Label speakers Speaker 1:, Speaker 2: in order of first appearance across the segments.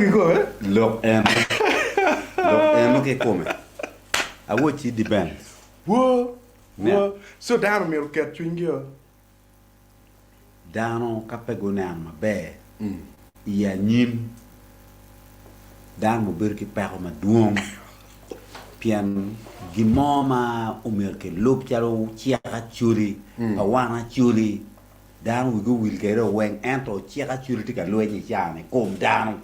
Speaker 1: kikome.
Speaker 2: Lok eno. Lok eno kikome. Awocci depends.
Speaker 1: Wo, wo. So dano myero oket cwinygi o.
Speaker 2: Dano ka pe guneno maber i anyim, dano obedo ki peko madwong pien gin mo ma omyero kilub calo cik acoli pa wan acoli dano wigi owil kwede weng ento cik acoli tye ka lweny i caa-ni i kom dano.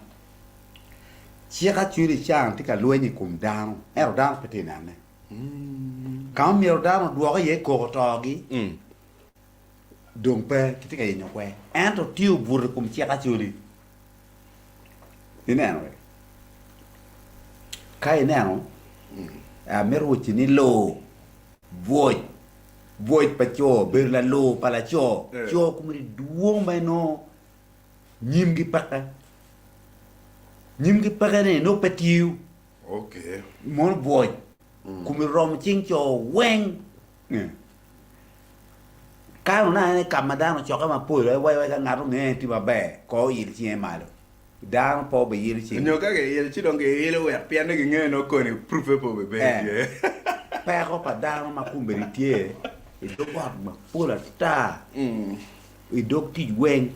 Speaker 2: Cik acoli i caa-ni tye ka lweny i kom dano ento dano pe tye ka nene. Ka ma myero dano odwok iye koko togi dong pe kitye ka yenyo kwer ento tye obuto i kom cik acoli. Ineno be? Ka ineno amito wacci ni lur bwoc bwoc pa co bedo lalur pa laco co kome dwong ma inongo nyimgi peke nyimgi peke ni nongo pe tiyo mono bwoc kome romo cing co weng. Ka onongo aneno ka ma dano ocokke mapol aye waco ka ngat onge tye maber kor oil cinge malo. Dano pe obiyilo cinge.
Speaker 1: Nyo ka giilo ci dong giilo wek pien ni gingeyo nongo koni prufe pe obibedo tye.
Speaker 2: Peko pa dano ma kombeddi tye i dog ot mapol ata, i dog tic weng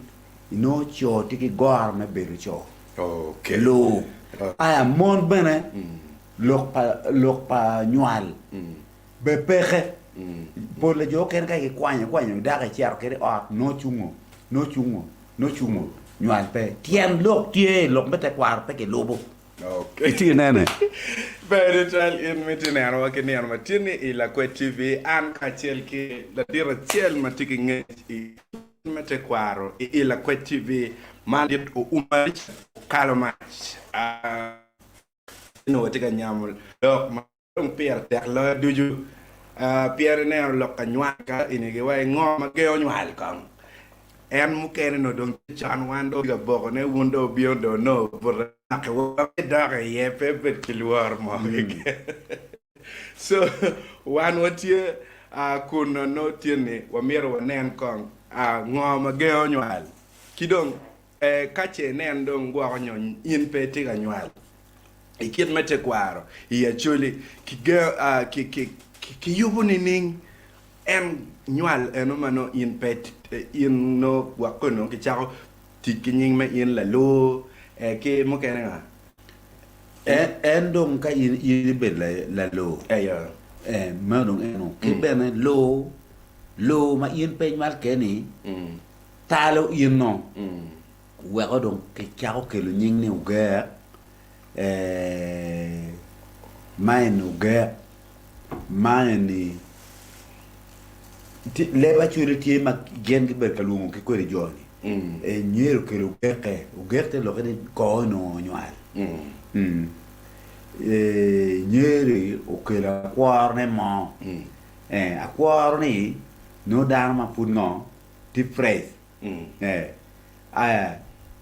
Speaker 2: inongo co tye ki goro me bedo co. Lur. Aya mon bene lok pa lok pa nywal Bed peke. Pol pa jo okene ka gikwanyo ikwanyo dako icito kwede i ot nongo cungo, nongo cungo, nongo cungo, nywal pe. Tyen lok tye i lok me tekwaro pe kilubo. Itye ka nene?
Speaker 1: Ber tutwal in ma itye nenowa ki nino ma tye ni i Lakwed TV. An kacel ki ladit acel ma tye ki ngec i kit me tekwaro i Lakwed TV man dit Ouma Richard Okalo Mac. Onongo watye ka nyamo lok ma dong pire tek loyo ducu pien ineno lok ka nywal ka eni giwaci ngo ma gengo nywal kong en mukene nongo dong tye con wan dong watye ka boko ne wun dong wubino dong nongo bute make wa pe dok iye pe bed ki lworo mo keken so wan watye kun nongo tye ni wamito wanen kong ngo ma gengo nywal ki dong Ka ce inen dong gwoko nyo in pe itye ka nywal i kit me tekwaro i Acholi, kiyubo nining en nywal eno ma nongo in pe in nongo gwok koni nongo kicako tic ki nying me in lalur ki mukene nga?
Speaker 2: En dong ka in ibedo lalur, meno dong eno ki bene lur, lur ma in pe inywal keni Talo inno weko dong kicako kelo nying ni Oger, ma eni Oger, ma eni leb Acholi tye ma gin gibedo ka lwongo ki kwede jo-ni, Nyero okelo Ogeke, Ogek te lokke ni kor onongo onywal, Nyeri okelo akworone mo, akworo-ni nongo dano ma pud ngo tye fresh aya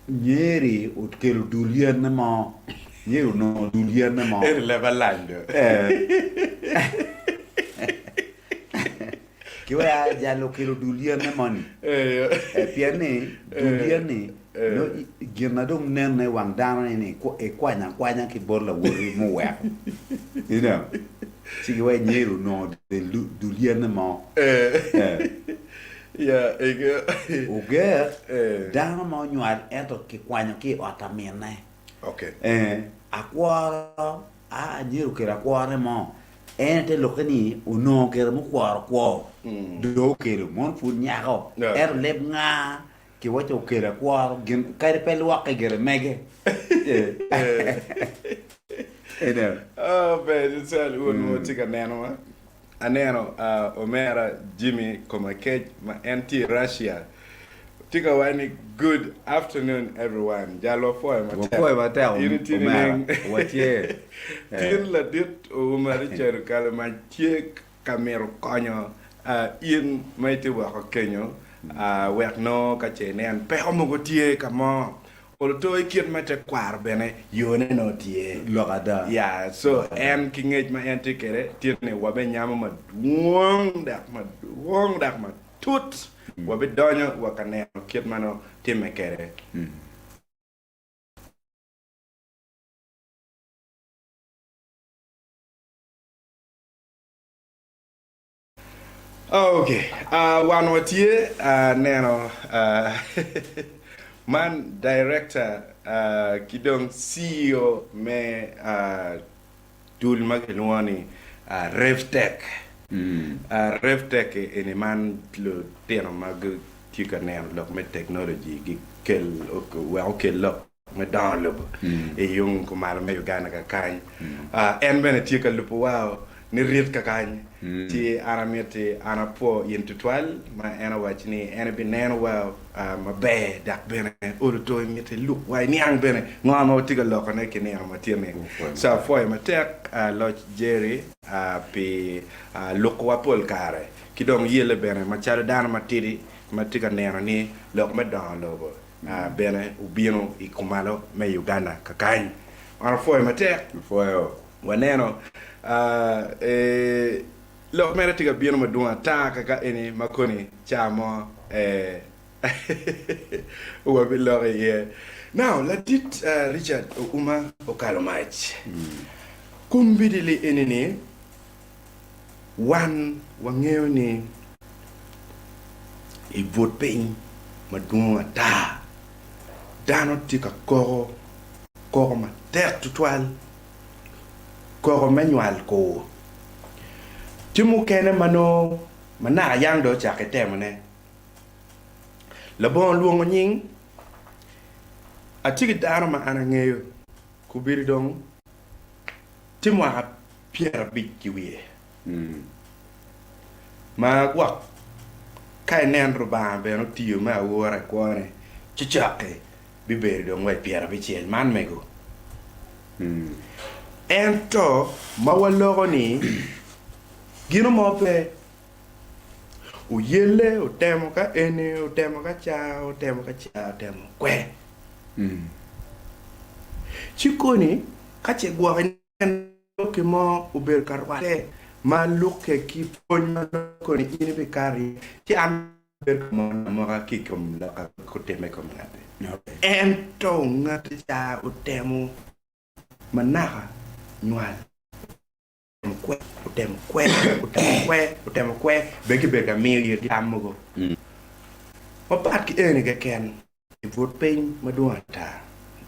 Speaker 2: nyeri okelo dul yene mo nyeri onongo dul yene mo
Speaker 1: Eni leb alany do.
Speaker 2: Ki wek jal okelo dul yene moni pien ni dul yen-ni nongo gin ma dong nene i wang dano ni ni ikwanyo akwanya ki bot lawoti muweko ineno ci ki wek nyeri onongo dul yene mo. Oger dano ma onywal ento kikwanyo ki i ot pa minne. Akworo a nyeri okelo akworone mo en te lokke ni onongo gire mukworo kwo dong okelo mono pud nyako ento leb nga kiwaco okelo akworo gin kadi pe lwokke gire mege.
Speaker 1: Ber tutwal wun ma wutye ka nenowa. Aneno omera Jimmy Komakec ma en tye i Russia tye ka waco ni good afternoon everyone. Jal wapwoyo matek.
Speaker 2: Wapwoyo matek
Speaker 1: In itye
Speaker 2: omera.
Speaker 1: nining?
Speaker 2: Watye.
Speaker 1: Tin ladit Ouma Richard Okalema tye ka mito konyo in ma itye woko kenyo wek nongo ka ce inen peko mogo tye ka mo Olo to i kit me tekwaro bene yone nongo tye.
Speaker 2: Lok ada.
Speaker 1: Ya, so en ki ngec ma en tye kwede tye ni wabinyamo madwong dok madwong dok matut. Wabidonyo wa ka neno kit ma nongo timme kwede. Ok, wan watye neno man director ki dong CEO me dul ma kilwongo ni Revtech. Revtech eni man lutino ma gitye ka neno lok me technology gikel wek okel lok me dongo lobo i yung kumalo me Uganda kakany. En bene tye ka lubowa ni rit kakany. Ci an amiti an apwo in tutwal ma en owaco ni en ebinenowa maber dok bene olo to imiti iluk wa iniang bene ngo ma watye ka lokone ki nino ma tye-ni. So apwoyo matek Loc Jerry pi lukowa pol kare ki dong yelle bene macalo dano matidi ma tye ka neno ni lok me dongo lobo bene obino i kumalo me Uganda kakany. Wan wapwoyo matek.
Speaker 2: Wapwoyo.
Speaker 1: Waneno lok mere tye ka bino madwong ata kaka eni ma koni ca mo wabiloko iye. Now, ladit Richard Ouma okalo mac. Kombeddi-li eni-ni, Wan wangeyo ni i but piny madwong ata, dano tye ka koko koko matek tutwal, koko me nywal kor. Tye mukene ma nongo ma naka yang dong ocako ki temone. Labongo lwongo nying, atye ki dano ma an angeyo kobedo dong tye mwaka 50 ki wiye, ma gwok ka inen Rubanga bene otiyo me aura i kwone, ci cokke bibedo dong wa i 60. Man mego. Ento ma waloko ni gino mo pe, oyelle, otemo ka eni, otemo ka ca, otemo ka ca, otemo kwe. Ci koni ka ce gwok inen Lokki mo obedo ka rwatte ma lukke ki pwony ma loko ni in ibikato iye, ci an abedo ka mone amoka ki i kom lokka kutimme i kom ngatti. Ento ngatti ca otemo ma naka nywal, otemo kwer, otemo kwer, otemo kwer, otemo kwer, bene kibedo ka miyo itgi tam mogo mapat ki eni keken. I but piny madwong ata,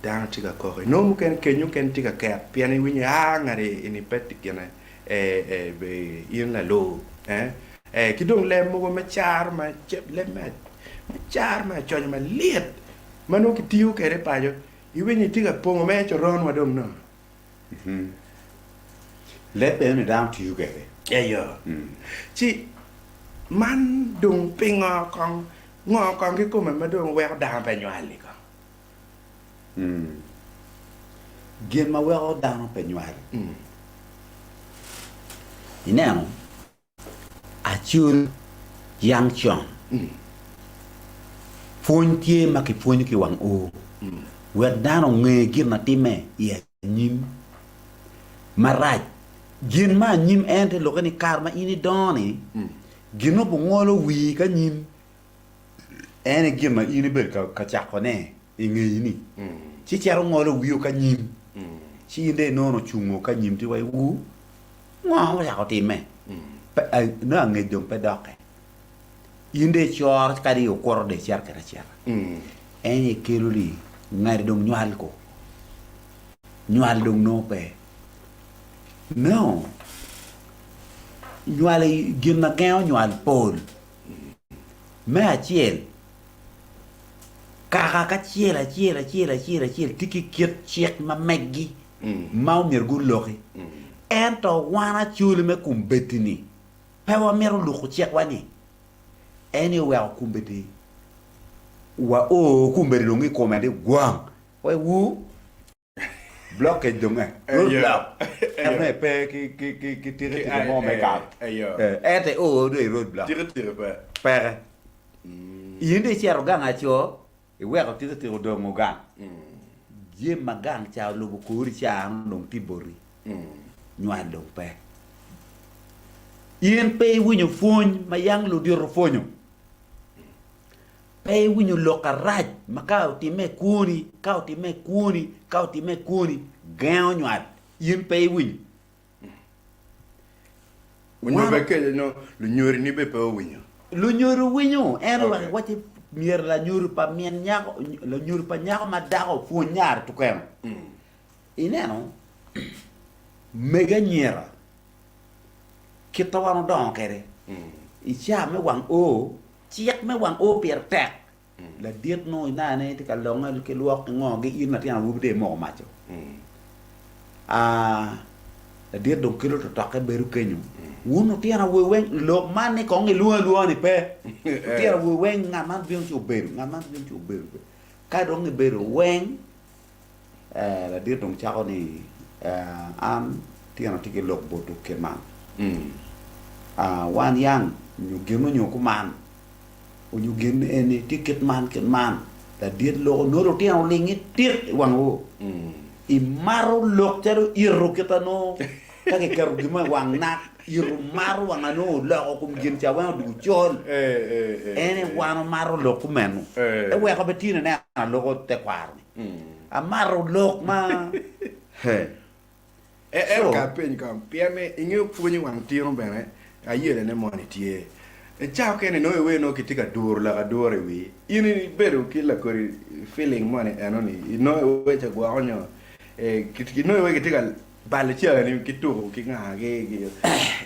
Speaker 1: dano tye ka koko. Inongo mukene keny mukene tye ka ket pien iwinyo aa ngat eni pe tye gine in lalur ki dong leb mogo me caro ma leb me caro me aconya malit ma nongo kitiyo kwede paco iwinyo itye ka pongo mere coron wa dong nono.
Speaker 2: Leb eno ni dano tiyo kwede.
Speaker 1: Eyo. Ci man dong pingo kong Ngo kong kikome ma dong weko dano pe nywal-li kong?
Speaker 2: Gin ma weko dano pe nywal. Ineno, acol yang con, pwony tye ma kipwonyo ki wang oo wek dano onge gin ma timme i anyim marac. Gin ma anyim en te lokke ni kare ma in idongo-ni, Gin ma obingolo wii ka nyim en aye gin ma in ibedo ka cakone i ngeyi-ni, ci cito ngolo wio ka nyim, ci in dong inongo ocungo ka nyim ci iwaco wu, ngo ma ocako timme? Nongo angec dong pe dokke, in dong icoro kadi i okuto dong icito kwede acita. En aye kelo ni ngati dong nywal ko, nywal dong nongo pe. Nongo Nywal gin ma gengo nywal pol. Me acel, kaka kacel acel acel acel acel tye ki kit cik ma meggi ma omyero guloki. Ento wan Acholi me kombeddi-ni pe wamito luko cikwa-ni. En aye oweko kombeddi wa oo kombeddi dong i kome ni gwang wai wuu. Blockage dong eh, road block. Ento nongo pe ki ki tikitiki mo me kato. Ento io dong i road block.
Speaker 1: Tikitiki pe.
Speaker 2: Peke. In dong icito gang aco, iweko tikitiki odongo gang. Jami ma gang ca olubo kori ca nongo dong tye boti. Nywal dong pe. In pe iwinyo pwony ma yang ludito pwonyo. Pe iwinyo lok arac ma ka otimme i kwoni, ka otimme i kwoni, ka otimme i kwoni, gengo nywal. In pe iwinyo.
Speaker 1: Onyo bene kece nongo lunyodini bene pe owinyo.
Speaker 2: Lunyodo winyo, en oweko iwacci myero lanyodo pa min nyako, lanyodo pa nyako ma dako opwony nyare tukeno. Ineno, mege anyira, kit ma wan odongo kwede, i caa me wang oo, cik me wang oo pire tek. Ladit nongo ineno ni tye ka longe ki lwok ki ngo gi in latin awobi dong imoko maco. Aa ladit dong kelo totokke bedo kenyo. Wun lutino awobe weng lok man ni kong ilwongo alwonga ni pe. Lutino awobe weng ngat man bino ci obedo, ngat man bino ci obedo. Ka dong gibedo weng eh ladit dong cako ni eh an tino atye ki lok botwu kit man. Aa wan yang nyo gin onyo kuman. Onyo gin eni tye kit man kit man, ladit loko nongo lutino olingi tik i wang oo. Imato lok calo ito kita nongo ka kiketo gin mo i wang nak, ito mato wanga nongo oloko kom gin ca weng odwogo col. En aye wan omato lok kumeno. Eweko bene tye ineno aloko tekwaro ni. Amato lok ma he.
Speaker 1: Ento ka apeny kong, pien ni ingeyo pwony i wang tino bene ayelene moni tye. I cawa okene nongo iwinyo nongo kitye ka duro lok adura i wii, in ibedo ki lakodi feeling moni enoni, inongo iweco gwoko nyo inongo iweco kitye ka balo cani ki tuko ki nga gi.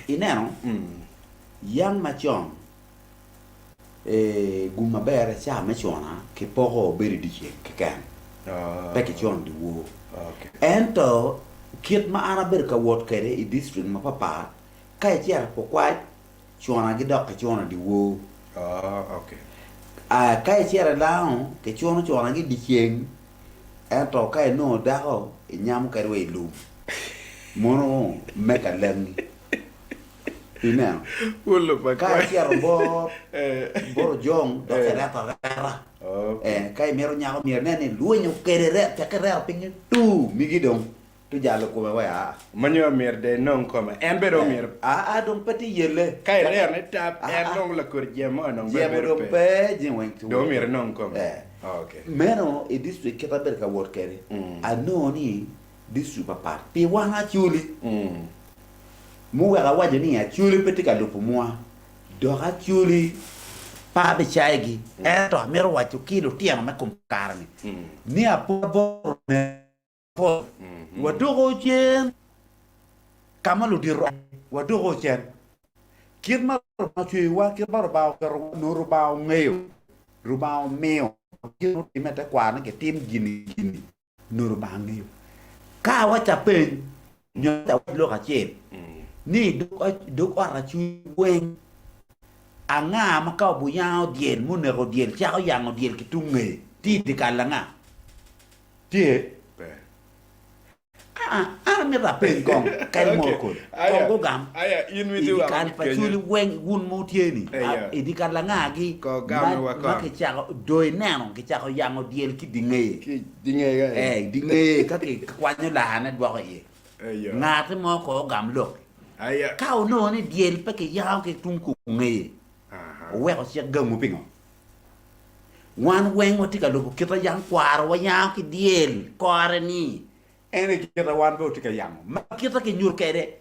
Speaker 2: Ineno, yang macon Gum maber i caa me cona kipoko bedo i dyeceng keken, pe kicono dyewor. Ento kit ma an abedo ka wot kwede i distrik mapapat, ka icito i Pokwac, cona gidok kicono dyewor. Ka icito i Lango, kicono conagi dyeceng, ento ka inongo dako, inyamo kadi wa i lum, mono me ka lengi. Ineno? Ka icito bot bot ojong dok ireto areta. Eh, ka imito nyako myero inen ni ilwenyo kwede ret tek ireto pinye tu migi dong tu jalo kome wa aa.
Speaker 1: Ma nyo myero dong inong kome. En bene dong myero.
Speaker 2: Aa dong pe tye yelle.
Speaker 1: Ka ireto ni tap en dong lakodi jemo mo dong
Speaker 2: Jemo
Speaker 1: bedo
Speaker 2: dong
Speaker 1: pe.
Speaker 2: pe jami weng tye
Speaker 1: Dong myero inong kome.
Speaker 2: Eh.
Speaker 1: Okay.
Speaker 2: Meno i district kit abedo ka wot kwede anongo ni district papat pi wan Acholi. Muweko awaco ni Acholi pe tye ka lubo mwa, dok Acholi pe abicayogi, ento amito waco ki lutino me kom kare-ni ni apwod bot Rwot, wadoko cen ka ma ludito wadoko cen. Kit ma Lubanga ocweyowa, kit ma Lubanga oketowa, onongo Lubanga ongeyo, Lubanga omiyo gin mutimme i tekwaro ni kitim gin-ni gin-ni. Nongo Lubanga ngeyo. Ka awaco apeny, nyo awac lok acel, ni i dog ot acwiny weng, anga ma ka obuyango dyel muneko dyel cako yango dyel ki tung ngeye, tye i dyekal anga? Tye?
Speaker 1: Pe.
Speaker 2: Aa, an amito apeny kong, kadi mo okol, kong gugam. I dyekal pa Acholi weng wun ma wutye ni, i dyekal angagi ma kicako, do ineno kicako yango dyel ki dingeye? Ee, dingeye ka kikwanyo larne dwoko iye. Ngati mo kong ogam lok-ki. Ka onongo ni dyel pe kiyango ki tung kungeye, oweko cik gangwu pingo? Wan weng watye ka lubo kit ma yam kwarowa yango ki dyel kore-ni.
Speaker 1: En aye kit ma wan bene watye ka yango.
Speaker 2: Ma kite kinyuto kwede.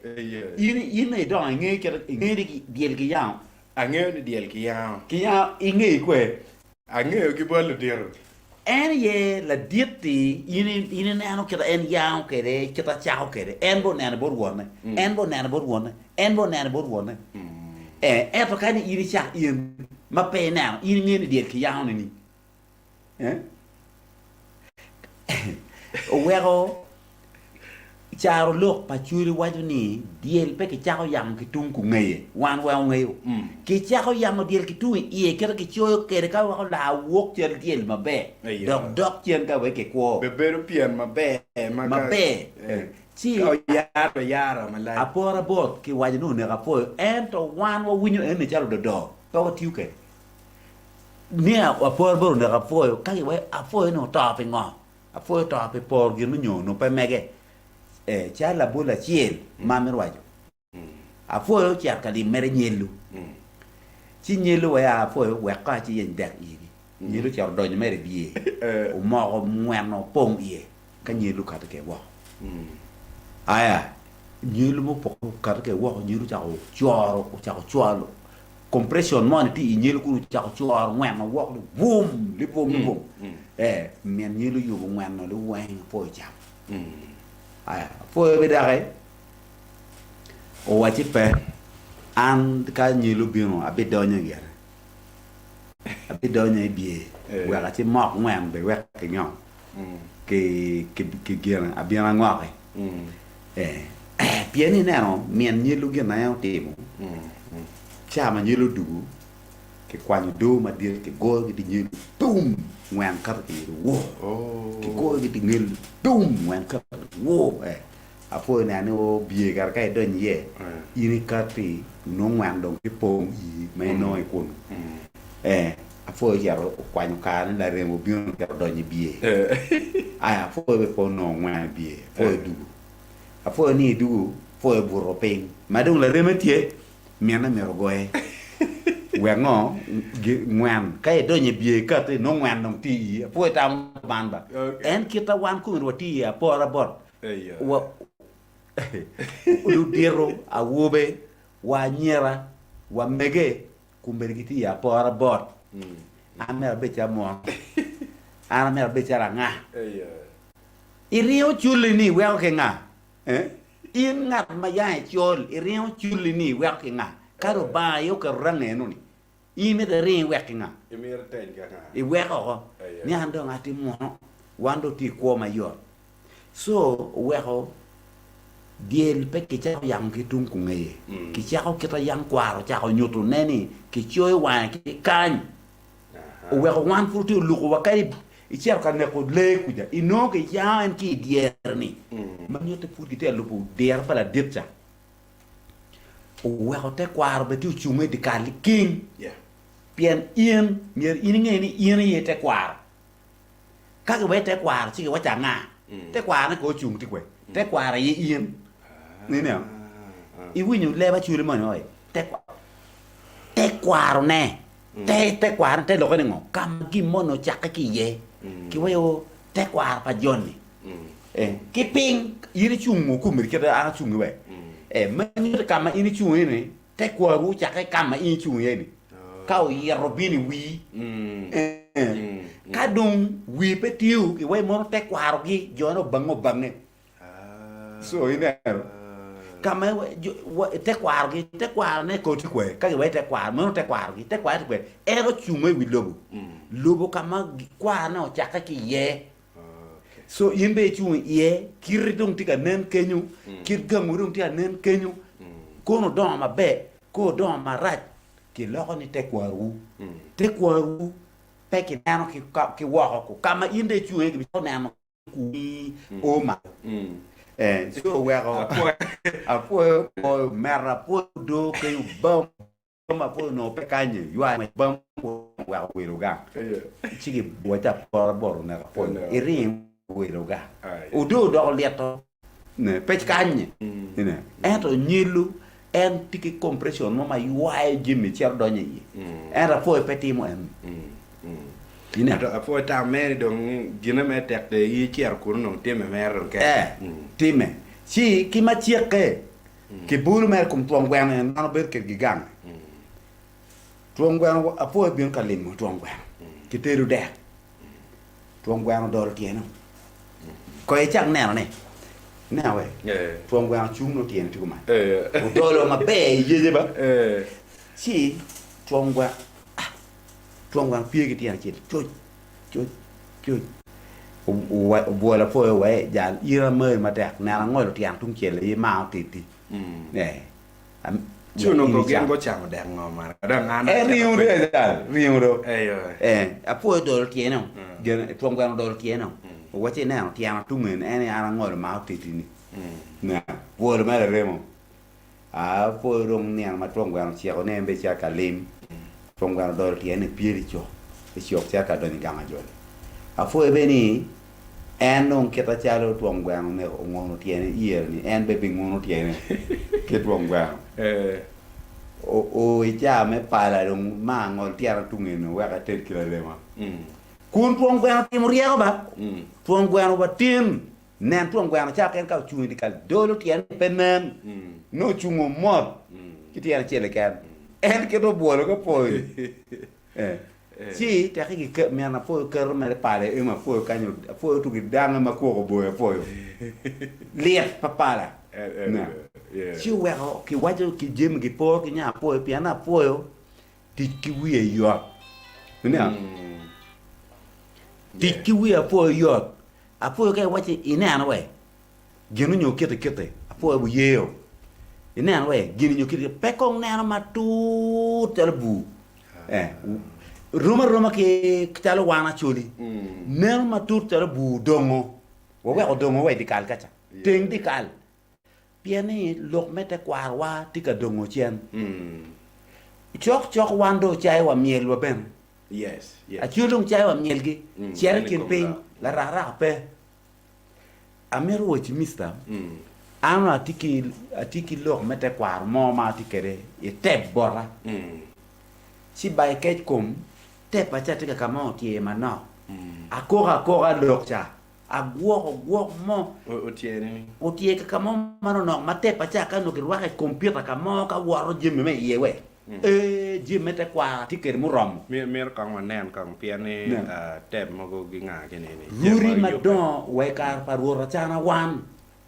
Speaker 2: In in idongo ingeyo kite, ingeyo ni dyel kiyango.
Speaker 1: Angeyo ni dyel kiyango.
Speaker 2: Kiyango, ingeyo kwe.
Speaker 1: Angeyo ki bot ludito.
Speaker 2: En aye ladit-ti, in in ineno kit ma en yango kwede, kit ma cako kwede. En bene oneno bot wonne, en bene oneno bot wonne, en bene oneno bot wonne. Ee, ento ka ni in icak in ma pe ineno, in ingeyo ni dyel kiyango nining? Eh? Oweko caro lok pa Acholi waco ni dyel pe kicako yango ki tung kungeye, wan weng ongeyo. Kicako yango dyel ki tung iye kite kicoyo kede ka weko laa wok cal dyel maber dok dok cen ka wek kikwo.
Speaker 1: Bebedo pyen maber ma ka
Speaker 2: Maber. Ci
Speaker 1: ka oyaro ayara malac.
Speaker 2: Apora bot kiwaco ni oneko apwoyo ento wan wawinyo eni calo ododo pe watiyo kede. Ni apora bot oneko apwoyo ka giwaco apwoyo ni oto pingo? Apwoyo oto pi poro gin onyo onongo pe mege. Ee, calo labol acel ma amito waco. Apwoyo ocito ka lim mere nyelu. Ci nyelu wa ya apwoyo wek ko aci yeny dek iri. Nyelu ocito odonyo mere i bye. Omoko mweno opong iye ka nyelu okato kede woko. Aya. Nyelu mo opokke okato kwede woko, nyelu ocako coro, ocako cwalo compression moni tye i nyelu kunu ocako coro ngweno woko libwum, libwum, libwum. Ee, min nyelu oyubo ngweno liweng apwoyo ocamo. Aya, apwoyo be doki owacci pe, an ka nyelu obino abidonyo gire, abidonyo i bye wek acimok ngwen be wek kingo, ki ki gine abin angoki. Ee, pien ineno min nyelu gin ma en otimo, ca ma nyelu odugu, kikwanyo doo madit kigoyo ki dye nyelu tum, ngwen kato ki iye woo, kigoyo ki dye nyelu tum, ngwen kato woo. Ee, apwoyo neno ni oo bye kare ka idonyo iye, in ikati nongo ngwen dong tye pong ii ma inongo i kunu. Ee, apwoyo ocito okwanyo kare ni larem obino ocito odonyo i bye. Aya, apwoyo bene pe onongo ngwen i bye, apwoyo odugo. Apwoyo ni edugo, apwoyo obuto piny. Ma dong lareme tye, minne myero ogoye. Wek ngo? Ngwen. Ka idonyo i bye ikati, nongo ngwen dong tye i ii. Apwoyo tamo man ba. En kita wan komiti watye i apora bot wa ludito, awobe, wa anyira, wa mege, Kombeddi gitye i apora bot. An myero abed calo mono. An myero abed calo anga? Iringo culli ni iweko ki nga? In ngat ma yang icol, iringo culli ni iweko ki nga? Ka Lubanga aye oketo rangi eno-ni, in myero iring iwek ki nga? Iweko oko ni an dong atye muno, wan dong watye i kwo mayot. Co oweko dyel pe kicako yango ki tung kungeye, kicako kita yang kwaro ocako nyuto ne ni kicoyo wange ki kany. Oweko wan pud otye oluko wa kadi icito ka neko lee kuca inongo kiyango en ki idyere ni ma nyutte pud gitye ka lubo diro pa ladit ca. Oweko tekwaro bene tye ocunge i dyekal liking pien in myero in inge ni in aye tekwaro. Ka giwaco tekwaro ci giwaco anga? Tekwarone kono ocung tye kwe? Tekwaro aye in. Ineno? Iwinyo leb acwali moni oi? Tekwarone. Te tekwarone te lokke ni ngo? Ka ma gin moni ocakke ki iye. Kiwaco tekwaro pa joni. Eh, ki piny in icungo komedi kit an acungi we. Eh, ma nyuto ka ma in icungo iye ni Tekwaru ocakke ka ma in icung iye-ni, ka oyito obino i wii. Ka dong wii pe tiyo, iwaci mono tekwarogi jone obange obange. So ineno ka ma tekwarogi, tekwarone kor tye kwede, ka giwaco tekwaro, meno tekwarogi, tekwaro tye kwede, en ocungo i wi lobo, lobo ka ma kwarone ocakke ki iye. So in bene icung iye, kiti dong tye ka nen kenyo, kit gangu dong tye ka nen kenyo, kono odongo maber, kono odongo marac, kiloko ni tekwarowu. Tekwarowu pe kineno ki woko ku ka ma in dong icung iye gibicako neno kumi o malo. Eh, so oweko apwoyo omera apwoyo doo kenyo bam. Bam apwoyo onongo pe kanye, ywayo ngwec bam oweko welo gang. Ci gibwoce apora bot oneko apwoyo, iringo welo gang. Odo odoko lito ne, pe kanye. Ento nyelu en tye ki compression mo ma ywayo jami cito donyo iye. Ento apwoyo pe timo eno.
Speaker 1: Ento apwoyo tam mere dong gine mere tek de in icito kunu dong time mere dong kene.
Speaker 2: Eh, time. Ci ki macikke Kibolo mere i kom twon gweno en dano bedo kwedgi gang. Twon gweno apwoyo bino ka limo twon gweno kitedo dek. Twon gweno odolo tyene. Ko icak neno ni ineno we twon gweno cung nongo tyene tye kuman. Odolo maber i yece ba. Ci twon gweno ah twon gweno pye ki tyene acel cuc cuc cuc obwolo apwoyo wai jal in amari matek neno angolo tyena tung cel aye maa otiti
Speaker 1: Ci onongo gin gucamo dek ngo man dong an
Speaker 2: Eh ringo do jal ringo do eh apwoyo odolo tyene o gin twon gweno odolo tyene o owacci ineno tyena tung eni en aye an angolo maa otiti ni neno bwolo mere remo. Apwoyo dong nino ma twon gweno ociko ni en bene cito ka lim. Twon gweno odolo tyene ni pyel i cok, i cok cito ka donyo i gang ajoli. Apwoyo bene ni en dong kite calo twon gweno oneko ongono tyene iyere ni en bene binguno tyene ki twon gweno. Oo i caa me pala dong ma angol tyena tung eni wek ated ki larema. Kun twon gweno otimo ryeko ba, twon gweno wa tin. Nen twon gweno ca keken ka ocung i dyekal, dolo tyene pe nen, nongo ocungo mot ki tyene acel keken. En kit obwolo ka poyo. Ci tekki ki min apwoyo keto mere pala i emo apwoyo kany apwoyo tugi dange ma kwoko boyo apwoyo. Lit pa pala. Ci oweko kiwaco ki jami giporo ki nya apwoyo pien apwoyo tic ki wiye yot. Ineno? Tic ki wiye apwoyo yot. Apwoyo ka iwacci ineno we gin onyo kiti kiti apwoyo buyeyo. Ineno we gin onyo kiti kiti pe kong neno matut calo bur. Eh, rom aroma ki calo wan Acholi. Neno matut calo bur dongo. Waweko dongo wa i dyekal kaca. Teng dyekal. Pien ni lok me tekwarowa tye ka dongo cen. Cok cok wan dong ocayo wa myelwa bene. Acol dong cayo wa myelgi. Cito i kin piny, larakraka pe. Amito wacci Mister, an onongo atye ki, atye ki lok me tekwaro mo ma atye kwede i tep bota. Ci by kec kom, tep aca tye ka ka mo otyer manok. Akoko akoka lok ca. Agwoko gwok mo.
Speaker 1: Otyer nining?
Speaker 2: Otyer ka ka mo manonok ma tep aca ka onongo kirwako i kompiuta ka mo ka woto jami me iye we. Ee, jami me tekwaro atye kwede muromo.
Speaker 1: Myero kong wanen kong pien ni tep mogo ginga ki nini.
Speaker 2: Rudi madongo wa i kare pa Rwot Acana wan.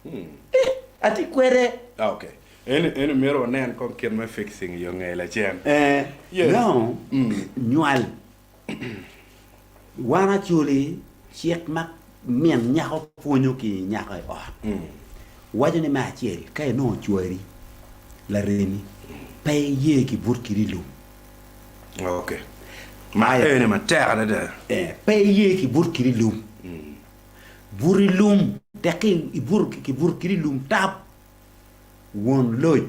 Speaker 2: Eh, atye kwede.
Speaker 1: Ok. Eni, eni myero wanen kong kit me fixing yo nge lacen.
Speaker 2: Eh,
Speaker 1: Yes.
Speaker 2: now, nywal. Wan Acholi cik ma min nyako pwonyo ki nyako i ot waco ni me acel ka inongo cwari laremi pe iye ki but kidi i lum.
Speaker 1: Ok. Ma eni matek adada.
Speaker 2: Eh, pe iye ki but kidi i lum. But i lum tek ki ibuto ki buto kidi i lum tap won loc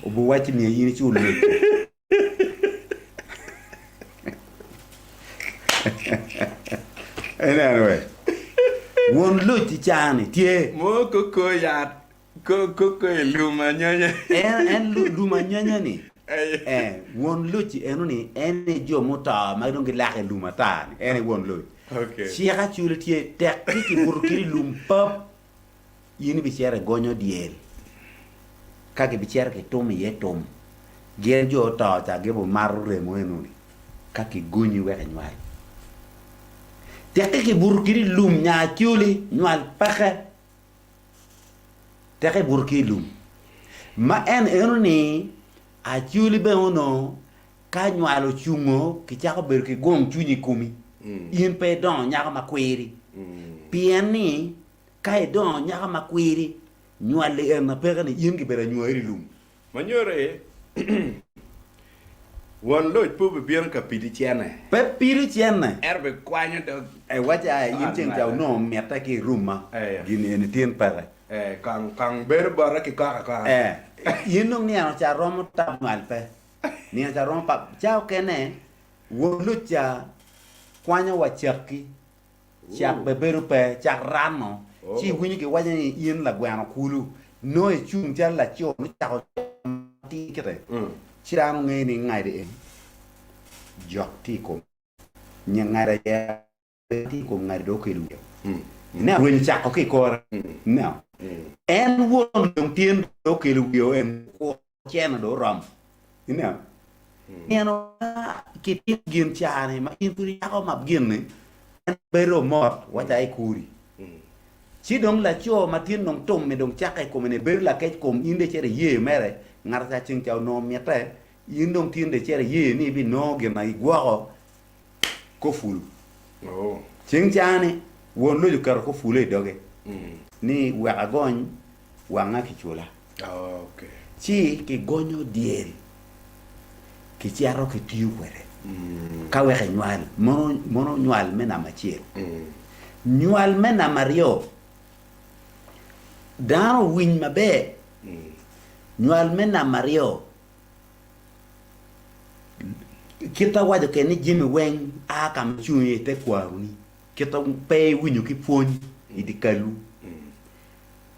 Speaker 2: obiwacci miyo in icul loc. Ineno we? Won loc i caa-ni tye.
Speaker 1: Mo koko yat, koko i lum anyanya.
Speaker 2: En, en lum anyanya-ni. Eh, won loc eno-ni en aye jo muto ma dong gilako i lum ata-ni, en aye won loc.
Speaker 1: Okay.
Speaker 2: Cik acwali tye, tek ki kibuto kidi i lum pap. In ibicito igonyo dyel, ka gibicito gitumo iye tum, gin jo oto ca gibimato remo enoni ka kigonyi wek inywal. Tekke kibuto kidi i lum nya acoli nywal peke, tekke ibuto ki i lum. Ma en enoni acoli bene onongo ka nywal ocungo kicako bedo ki gong cwiny i komi, in pe idongo nyako makwiri pien ni Ka idongo nyako ma kwiri, nywali en ma peke ni in gibedo anywari i lum.
Speaker 1: Ma nyuto ni won loc pe obibino ka pidi cene.
Speaker 2: Pe pido cene.
Speaker 1: Ento bikwanyo dog.
Speaker 2: Iwaco ai in ceng ca onongo mitte ki i rumma, gin eni tin peke.
Speaker 1: Kong kong bedo bota ki kok akoka.
Speaker 2: In dong nino ca romo tap nywal pe. Nino ca romo pap. Ca okene won loc ca kwanyo wa cakki. Cak be bedo pe, cak rano, ci iwinyo giwaco ni in lagweno kulu. Nongo icung calo laco nongo cako matir kite, ci dano ngeyo ni ngadi eni jok tye i kome, nyo ngadi aye tye i kom ngadi dong okelo wiye. Ineno rwenyo cako ki i kore. Ineno en won dong tyen dong okelo wiye en cene dong oromo. Ineno? Nino ma kitimo gin ca-ni ma in pud iyako ma gin-ni, en bedo mot waca i kori. Ci dong laco ma tin dong tum-mi dong cakke i kome-ni bedo lakec kom, in dong icito iyeyo mere, ngat ca ceng ca onongo mitte, in dong tin dong icito iyeyo ni ibinongo gin ma igwoko kor pulu. Ceng ca-ni won loc oketo kor pulu i doge ni wek agony wanga ki cula. Ci kigonyo dyel, kicito kitiyo kwede ka wek enywal, mono nywal me namba acel. Nywal me namba aryo, dano owiny maber, nywal me namba aryo, kit awaco kede ni jami weng a ka ma icung iye i tekwaroni, kit ma pe iwinyo ki pwony i dye kalwu.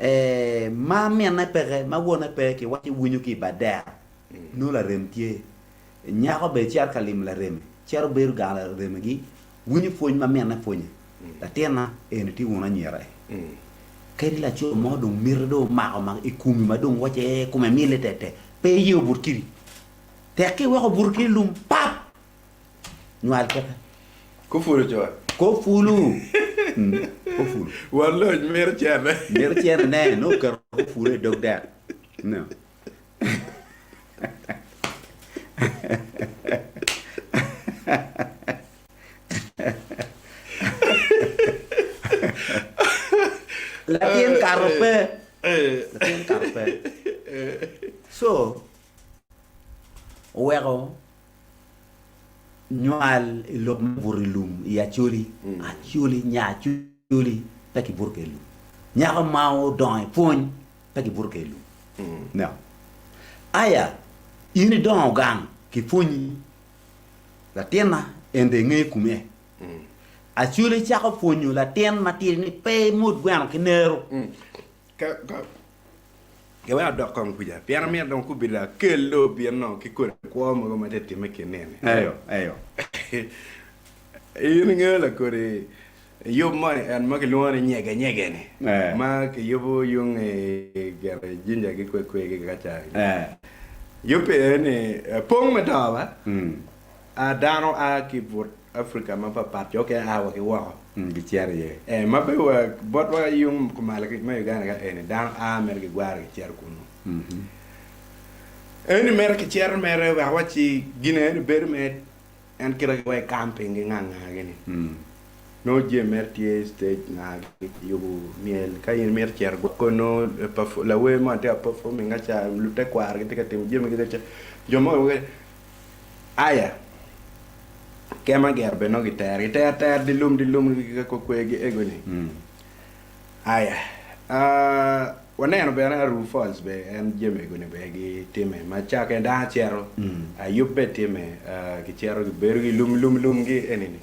Speaker 2: Ee, ma minne peke, ma wonne pe, kiwaco iwinyo ki i badera, nongo larem tye. Nyako bene cito ka limo lareme, cito bedo gang laremegi, winyo pwony ma minne pwonye. Latinna, eni tye wun anyira e. Kadi laco mo dong miti dong omako ma i komi ma dong wacci ee kome mille tek tek, pe iye obut kidi. Tek ka iweko obuto kidi lum pap! Nywal peke.
Speaker 1: Kufulu co.
Speaker 2: Kufulu. Kufulu.
Speaker 1: Wan loc mito cene.
Speaker 2: Mito cene ne, nongo oketo kufulu i dog dek. No. Latin kato pe. Latin kato pe. So, oweko nywal i lok me buto i lum i Acholi, Acholi, nya Acholi pe kibuto kwede i lum. Nyako ma odongo i pwony pe kibuto kwede i lum. No. Aya, in idongo gang kipwonyi, latinna en dong ingeyo kume. Acholi cako pwonyo latin matidi ni pe imot gweno ki nero.
Speaker 1: Ka, ka, wek adok kong kuca, pien amito dong kubida akel dong obino ki kodi kwo mogo ma tye timme i kin nino-ni.
Speaker 2: Eyo, eyo.
Speaker 1: In ingeyo lakodi yub moni en ma kilwongo ni nyege nyege-ni,
Speaker 2: Eh.
Speaker 1: ma kiyubo yung i gire Jinja ki Kwekwe ki kaca.
Speaker 2: Eh.
Speaker 1: Yub eni pong me to ba.
Speaker 2: Mm.
Speaker 1: A Dano a ki i but Afrika mapapat, jo okene a wa ki woko.
Speaker 2: Gicito iye.
Speaker 1: Eh, ma pe wa botwa yung kumalo ki me Uganda ka eni, dano a mere gigwaro gicito kunu. Eni mere kicito mere wek waci gin eni bedo me en kite ki wa i camping ki nga nga gini. Nongo jami mere tye stage nga giyubo myel ka in imito cito gwoko nongo lawer mo tye ka performing ka ca lutekwaro gitye ka timo jami gi ka ca jo mogo Aya, kema gero bene nongo gitero, gitero atera di lum di lum ki kwe gi ego ni. Aya, waneno bene Aruu Falls be en jami ego ni bene gitime ma ca kene dano cito, yub bene time gicito gibedo ki lum lum lum gi eni ni.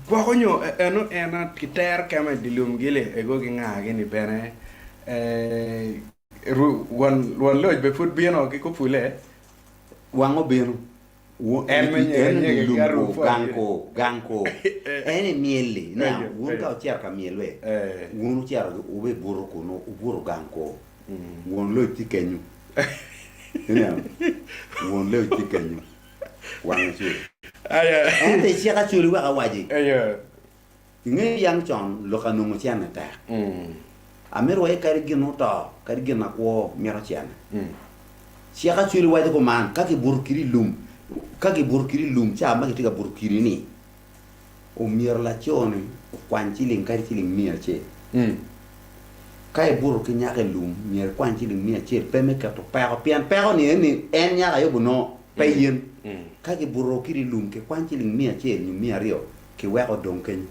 Speaker 1: Gwoko nyo eno en kitero kema i di lum gi li ego ki nga gi ni bene Won loc be pud bino ki kupule?
Speaker 2: Wang obino.
Speaker 1: En me nyege nyege ki arup pol
Speaker 2: Gang ko, gang ko. En i myel-li, nia, wun ka wucito ka myel-le, wun wucito wubibuto kunnu, wubuto gang ko. Won loc tye kenyo. Ineno? Won loc tye kenyo. Wang acwali. Ento i cik acwali wek awaci. Ingeyo yang con lok anongo cene tek. Amito waye kadi gin oto kadi gin akwo mito cene. Cik acwali waco kuman ka kibuto kidi i lum ka kibuto kidi i lum ca ma kitye ka buto kidi ni omyero laco ni okwany ciling kadi ciling miya acel. Ka ibuto ki nyako i lum myero ikwany ciling miya acel pe me keto peko pien peko ni eni en nyako aye obinongo pe in. Ka kibuto kidi i lum kikwany ciling miya acel nyo miya aryo Kiweko odong kenyo.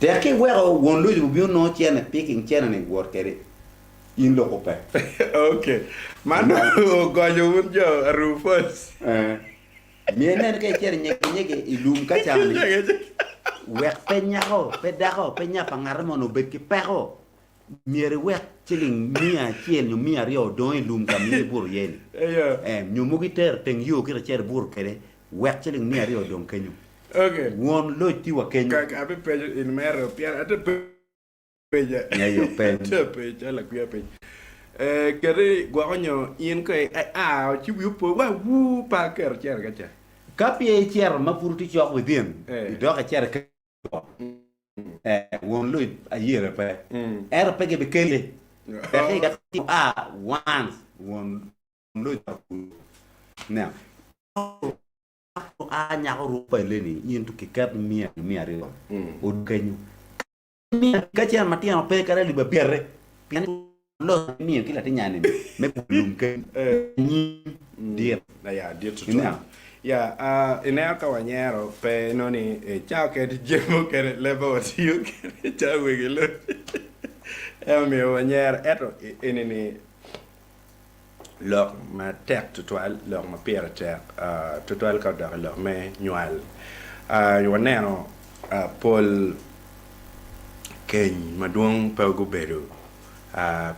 Speaker 2: Tek ki iweko won loci obino nongo cene picking cene ni wot kede in loko pe.
Speaker 1: Ok. Man ogonyo wun jo Aruu Falls.
Speaker 2: Eh. Myero inen ka icito inyege nyege i lum ka cani wek pe nyako, pe dako, pe nya pa ngate moni obed ki peko. Myero iwek ciling miya acel nyo miya aryo odong i lum ka ma in ibuto iye-ni.
Speaker 1: Eyo.
Speaker 2: Nyo mogo itero teng yo kit icito ibuto kwede, wek ciling miya aryo odong kenyo.
Speaker 1: Okay.
Speaker 2: Won loc tye wa kenyo.
Speaker 1: Kaka abipenyo in mere, pien ate penye.
Speaker 2: Eyo, peny.
Speaker 1: Ate penye calo lakwiya piny. Eh, keti gwoko nyo in ka ia ci wi opo wa wuu pe aketo cene ka ca.
Speaker 2: Ka peya icito ma pud itye cok within,
Speaker 1: Eh.
Speaker 2: idok icito i Won loc ayela pe, ento pe gibikele. Wek i a once won loc Now, a nyako ruk pa eleni in to kiket miya nyo miya aryo odong kenyo. Ka cen matino pe kadi alip abirre pien Loc imiyo ki latin nyani me pwonyo lum keny anyim dit.
Speaker 1: Ya dit tutwal. Ya ineno ka wanyero pe inongo ni cawa kene jami mukene leb ma watiyo kwede calo wegi loc en omiyo wanyero ento eni ni Lok matek tutwal, lok ma pire tek tutwal ka odok i lok me nywal. Waneno pol keny madwong pe gubedo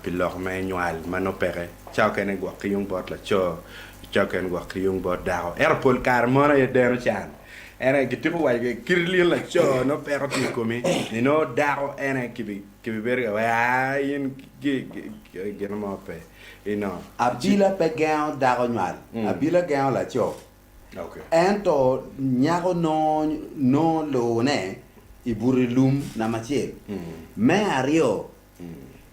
Speaker 1: pi lok me nywal ma nongo peke. Ca okene gwok ki yung bot laco, ca okene gwok ki yung bot dako. Ento pol kare mon aye deno can. En aye gitiko waco ki kit lin laco nongo peko tye i komi ni nongo dako en aye kibi kibibedo ka wai aa in gi gin mo pe ino.
Speaker 2: Abila pe gengo dako nywal, abila gengo laco. Ento nyako nongo lune i buto i lum namba acel. Me aryo,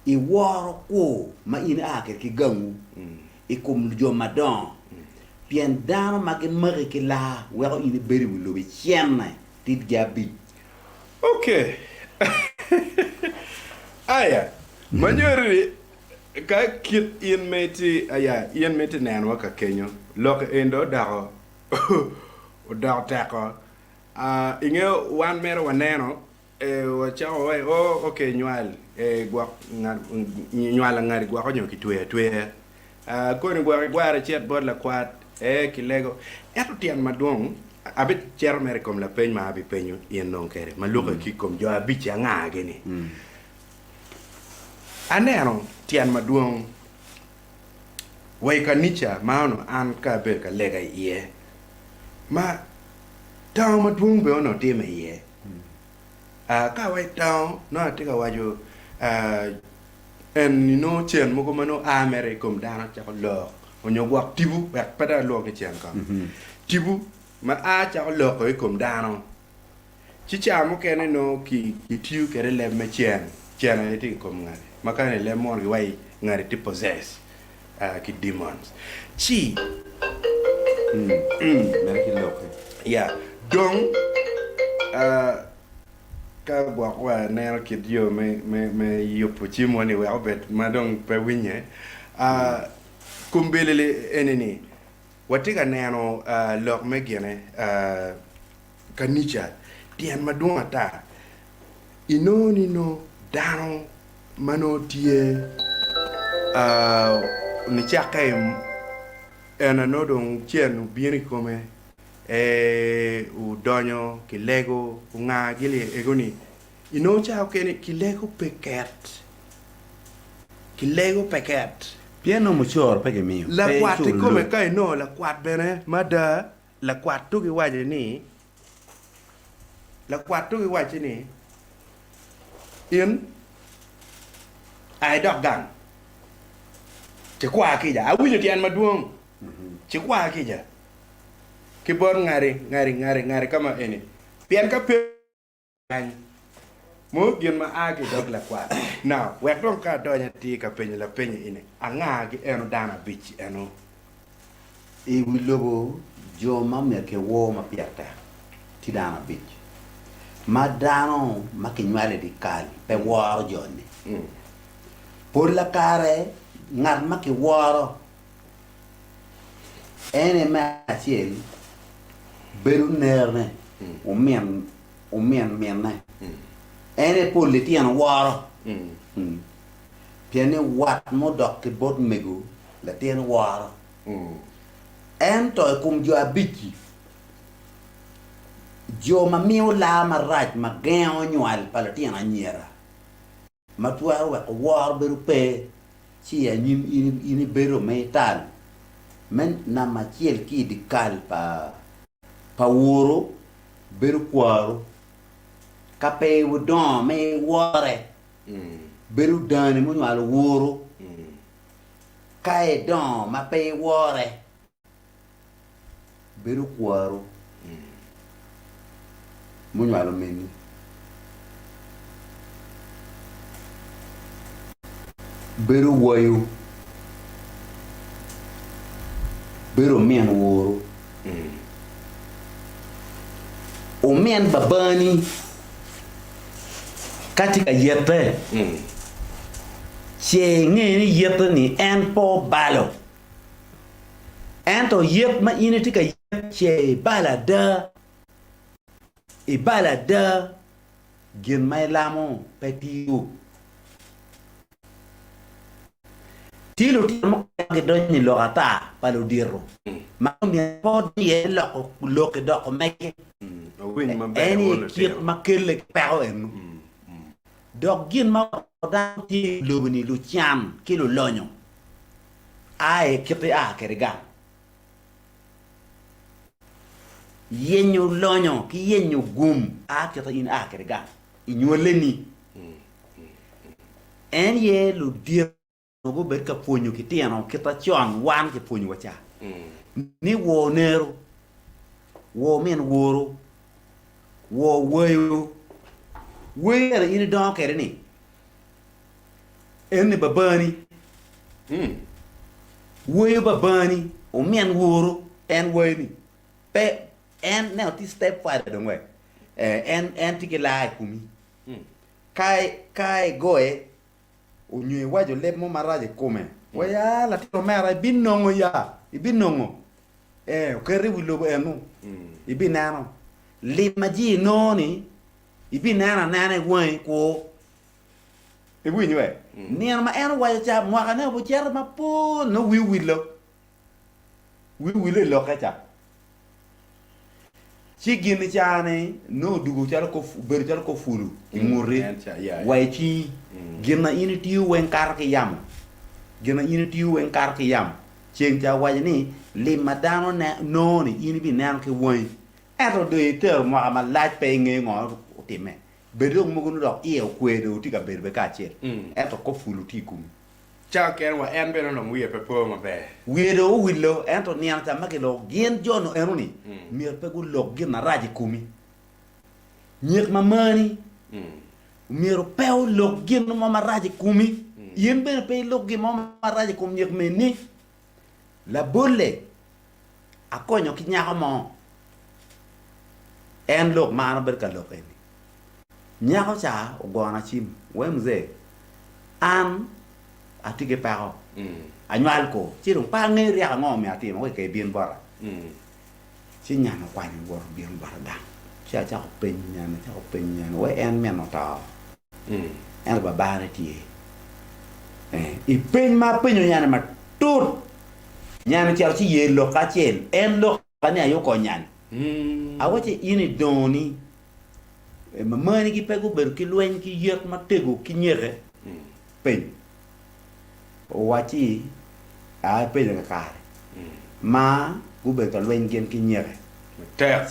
Speaker 2: iworo kwo ma in ia kwede ki gangwu i kom jo madongo, pien dano ma gimaki ki laa weko in ibedo i wi lobo icenne titgi abic.
Speaker 1: Ok. Aya, ma nyuto ni Ka kit in ma itye aya, in ma itye nenowa ka kenyo, lok eni dong odoko odoko teko. Ingeyo wan mere waneno wacako wawaco ni oh ok nywal gwok nywal angadi gwoko nyo kitweyo atweya koni gwok igwaro icit bot lakwat ee kilego ento tyen madwong abicito mere i kom lapeny ma abipenyo in dong kede ma lukke ki i kom jo abic-ci anga-gi ni. Aneno tyen madwong wa i kanica ma onongo an ka abedo ka lega iye, ma tango madwong bene onongo time iye. Ka awaco tango, nongo atye ka waco eni nongo cen mogo ma nongo a mere i kom dano cako lok nyo gwok tipo wek pe dong alwok ni cen kong, tipo ma a cako loko i kom dano. Ci ca mukene nongo kitiyo kwede leb me cen, cen aye tye i kom ngati, ma kany i leb mono giwaco ni ngati tye possess ki demons. Ci ya dong ka gwok waneno kit yo me yubo cimwa ni wek obed ma dong pe winye, kombeddi eni-ni watye ka neno lok me gine. Kanica tyen madwong ata, inongo ni nongo dano ma nongo tye nicakke ena nongo dong cen obino i kome odonyo kilego onga gili ego ni inongo ca okene kilego pe ket kilego pe ket.
Speaker 2: Pien nongo mucoro pe gimiyo, pe
Speaker 1: Lakwat
Speaker 2: iculo
Speaker 1: kikome
Speaker 2: loan.
Speaker 1: ka inongo lakwat bene mada Lakwat tugi waco ni, Lakwat tugi wacce ni, In a idok gang, cikwa kica. Awinyo tyen madwong, cikwa kica ki bot ngati, ngati, ngati, ngati ka ma eni, pien ka pe. Kany, mo gin ma a ki i dog lakwat. Now, wek dong ka adonyo atir ka penyo lapeny eni, anga gi eno dano abic-ci eno?
Speaker 2: I wi lobo, jo ma myero kiwor ma pire tek tye dano abic, ma dano ma kinywalo i dyekal pe woro jo-ni. Pol kare ngat ma kiworo En aye me acel bedo nerone, omin omin minne. En aye pol litino woro, pien ni wat mudok ki bot mego latin woro. Ento i kom jo abic-ci, jo ma miyo laa marac ma gengo nywal pa litino anyira, ma twero weko woro bedo pe, ci i anyim in ibedo ma ital me namba acel ki i dyekal pa woro bedo kwaru. Ka pe idongo ma iwore, bedo dani munywalo woro. Ka idongo ma pe iwore, Bedo kwaru munywalo meni. Bedo wayu. Bedo omin woru. Omin babani ka tye ka yete, ce inge ni yete-ni en pe obalo. Ento yet ma in itye ka yet ce ibalo ada, ibalo ada, gin ma ilamo pe tiyo. Tye lutino mukene ma gidonyo i lok ata pa ludito ma myero pe odony iye loko lok idoko mege. En aye kit ma kelle ki peko eno. Dok gin ma weko dano tye i lobo-ni lucan ki lulonyo a i kit ia kwede gang. Yenyo lonyo ki yenyo gum a kite in a kwede gang i nywaleni. En ye ludito gubed ka pwonyo ki tino kita con wan ki pwonyo wa ca ni wor nero, wor min woru, wor wayo, wayo bene in idongo kwede ni en ni babani, wayo babani omin woru en wayo ni Pe en neno tye step father dong we en en tye ki laa i komi ka ka igoye onyo iwaco leb mo marac i kome we ya latin omera ibinongo ya ibinongo ee oketi i wi lobo eno ibineno lim ma ji inongo ni ibineno anena i wangi kur iwinyo we nino ma en owaco ca mwaka ne ocito mapol nongo wii owilo Wi owile i lokke ca, ci gin i caa-ni nongo odwogo calo obedo calo kor pulu i nguti wa i cingi. Gin ma in itiyo weng kato ki yamo, gin ma in itiyo weng kato ki yamo. Ceng ca owaco ni, Lim ma dano nongo-ni in ibineno ki wangi, ento dong itero mwaka malac pe ingeyo ngo otimme. Bed dong mogo nongo dok iye okwe dong wutye ka bedo bene kacel, ento kor pulu tye i komi.
Speaker 1: Ca kene wa en bene onongo wiye pe po maber.
Speaker 2: Wiye dong owillo, ento nino ca ma kiloko gin jo-nu eno-ni myero pe gulok gin marac i komi. Nyek ma mani myero pe olok gin mo marac i komi, in bene pe ilok gin mo marac i kom nyek meni. Labolle, akonyo ki nyako mo, en lok ma an abedo ka lok eni. Nyako ca ogona cim, wee mzee, an atye ki peko, anywal ko, ci dong pe angeyo ryeko ango myero atim wek ebin bota. Ci nyan okwanyo owoto obino bota gang, ci acako penyo nyan, acako penyo nyan, wee en min oto, ento babane tye. I peny ma apenyo nyan-ni matut, nyan ocito ci ye lok acel, en lok ni aye okony nyan. Awacce in idongo ni Mamanigi pe gubedo ki lweny ki yet matego ki nyeke? Peny. Owacci, Aa ipenyo kakare. Ma gubedo ka lweny gin ki nyeke.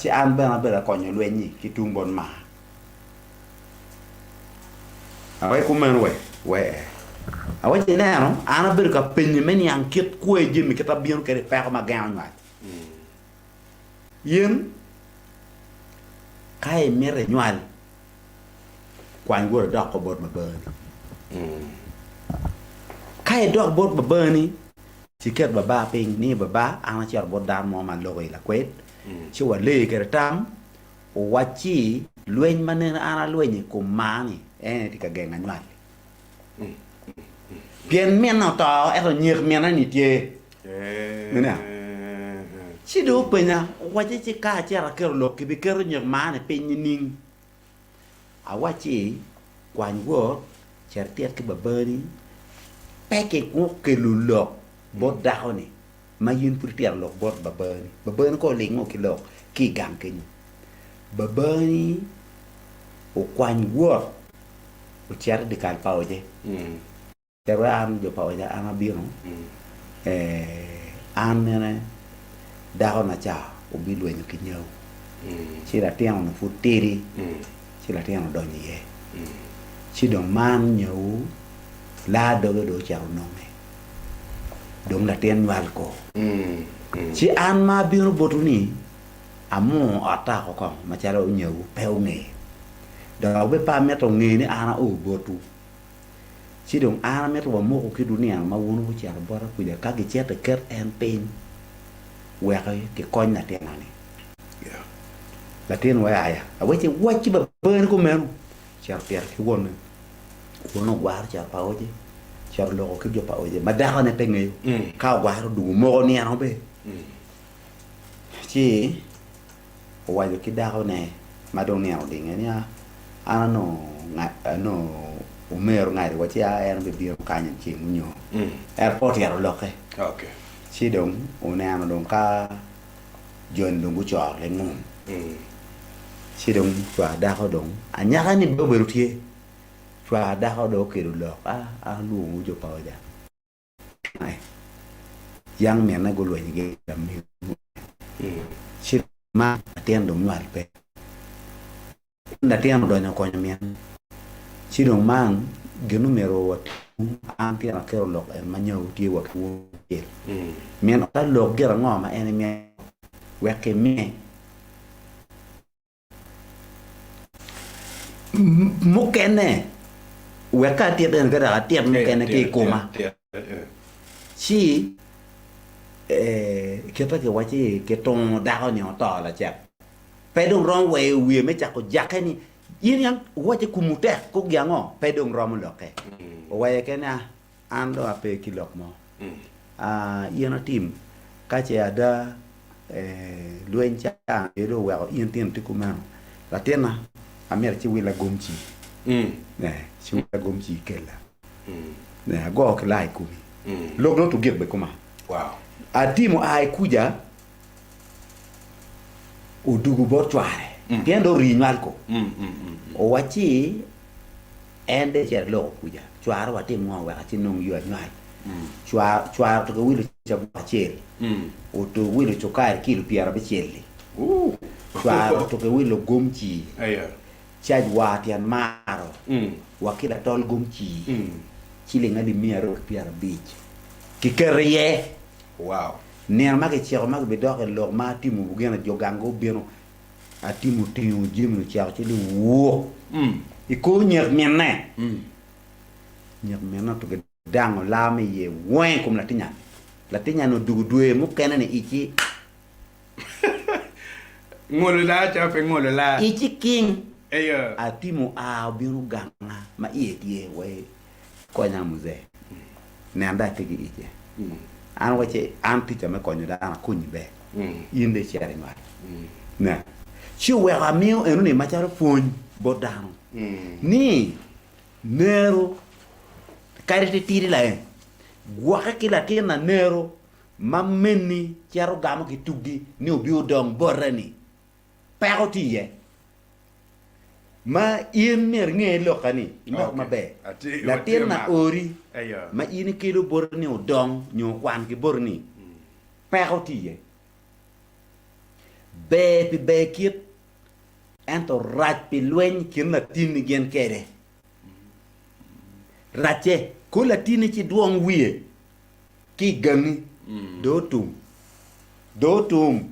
Speaker 2: Ci an bene abedo akonyo lweny-nyi ki tung bot maa. Awek kumeno we, we. Awacci ineno, an abedo ka penyi me niang kit kwer jami kit abino kwede i peko ma gengo nywal. In ka imito inywal, kwany wot idok ko bot babani. Ka idok bot babani, ci ket baba piny ni, 'Baba, an acito bot dano mo ma aloko i lakwed, ci waleyo kwede tam, owacci lweny ma nene an alwenyo i kom maa-ni en aye tye ka genga nywal-li. Pien minne oto, ento nyek minne-ni tye. Ineno? Ci dong openya, owacci, Ci ka acito aketo lok, kibiketo nyek maa-ni piny nining? Awacci, Kwany wot, cit itit ki babani, pe kigwok kelo lok bot dako-ni ma in pud itito lok bot babani. Babani kong olingo ki lok ki i gang kenyo. Babani okwany wot ocit i dyekal pa oje. Cito an jo pa oja an abino, an nene dakona ca obilwenyo ki nyau, ci latin onongo pud tidi, ci latin odonyo iye, ci dong man nyau laa doge dong ocito ononge, dong latin nywal ko. Ci an ma abino botwu ni amungo otta oko kong macalo nyau pe ongeyo, dok bene pe amito onge ni an ao botwu. Ci dong an amito wamoku kidwu nino ma wun wucito bota kuca ka gicito iket en piny wek kikony latinna-ni. Latin wek aya. Awecce wac ki babani kumeno, cito otito ki wonne. Wonne ogwaro cito pa oje, cito oloko ki jo pa oje ma dakone pe ngeyo. Ka ogwaro odwogo omoko nino be. Ci owaco ki dakone ma dong nino odinge ni, An onongo omero ngadi wa ci en obibino kany i ceng onyo. Ento pe otito lokke. Ci dong oneno dong ka joni dong gucoro lingum. Ci dong cwar dako dong anyaka-ni bene obedo tye. Cwar dako dong okelo lok, An alwongowu jo pa oja. Yang minne gulwenyo ki lamego ci. Man latin dong nywal pe. Latin odonyo okonyo min ci dong man gin omyero watim an tyen aketo lok en ma nyawu tye wa ki won acel min ota lok gin ango ma en emito wek ki miye mukene wek ka atit eni ka dok atit mukene ki i koma ci kite kiwaci kitungo dako ni oto lacek. Pe dong romo weyo wiye me cako jakke ni, In yam iwacce kumu tek kok gi ango? Pe dong romo lokke. Owaye kene ni, An dong ape ki lok mo. Aa, in atim, ka ce ada lweny ca aye dong oweko in tino tye kumeno, latinna, amito iciwilla gomci. Ee, ciwilla gomci ikella. Ee, ago ki laa i komi. Lok dong otugik bene kuman. Atim oa i kuca. Odugo bot cware, pien dong orii nywal ko. Owacci, En dong ecito iloko kuca, cwara watim ngo wek acinong yo anywal? Cware otuko wilo cabuk acel, otuko wilo cukari kilo pyerabicel-li, cware otuko wilo gomci, cac war tyen maro, wa ki latol gomci ciling alip miya aryo ki pyerabic kiketo iye. Nino ma kiciko ma gibidok i lok ma atimo gin jo gang gubino, atimo tingo jami ocako ci liwuk i kor nyek minne. Nyek minne otugi dango laa me iye weng i kom latinya-ni. Latinya-ni odugo dwe mukene ni ici.
Speaker 1: Ngolo laa ca pe ngolo laa.
Speaker 2: Ici king. Atimo oa obino ganga ma iye tye wai Konya muzee, nen dong atye ki ic-ce. An awacci, an ticca me konyo dano akonyi ber, in dong icito inywal. Nen. Ci oweko amiyo enoni macalo pwony bot dano ni nero kadi titidi laen, gwokke ki latin lanero ma meni cito gamo ki tuggi ni obi odong bote-ni. Peko tye iye. Ma in myero inge lokka ni imak maber. Latin ma ori ma in ikelo boti ni odong nyo okwan ki boti ni peko tye iye. Ber pi ber kit ento rac pi lweny i kin latinni gin kede. Racce kor latinni ci dwong wiye ki i gangi dong otum dong otum.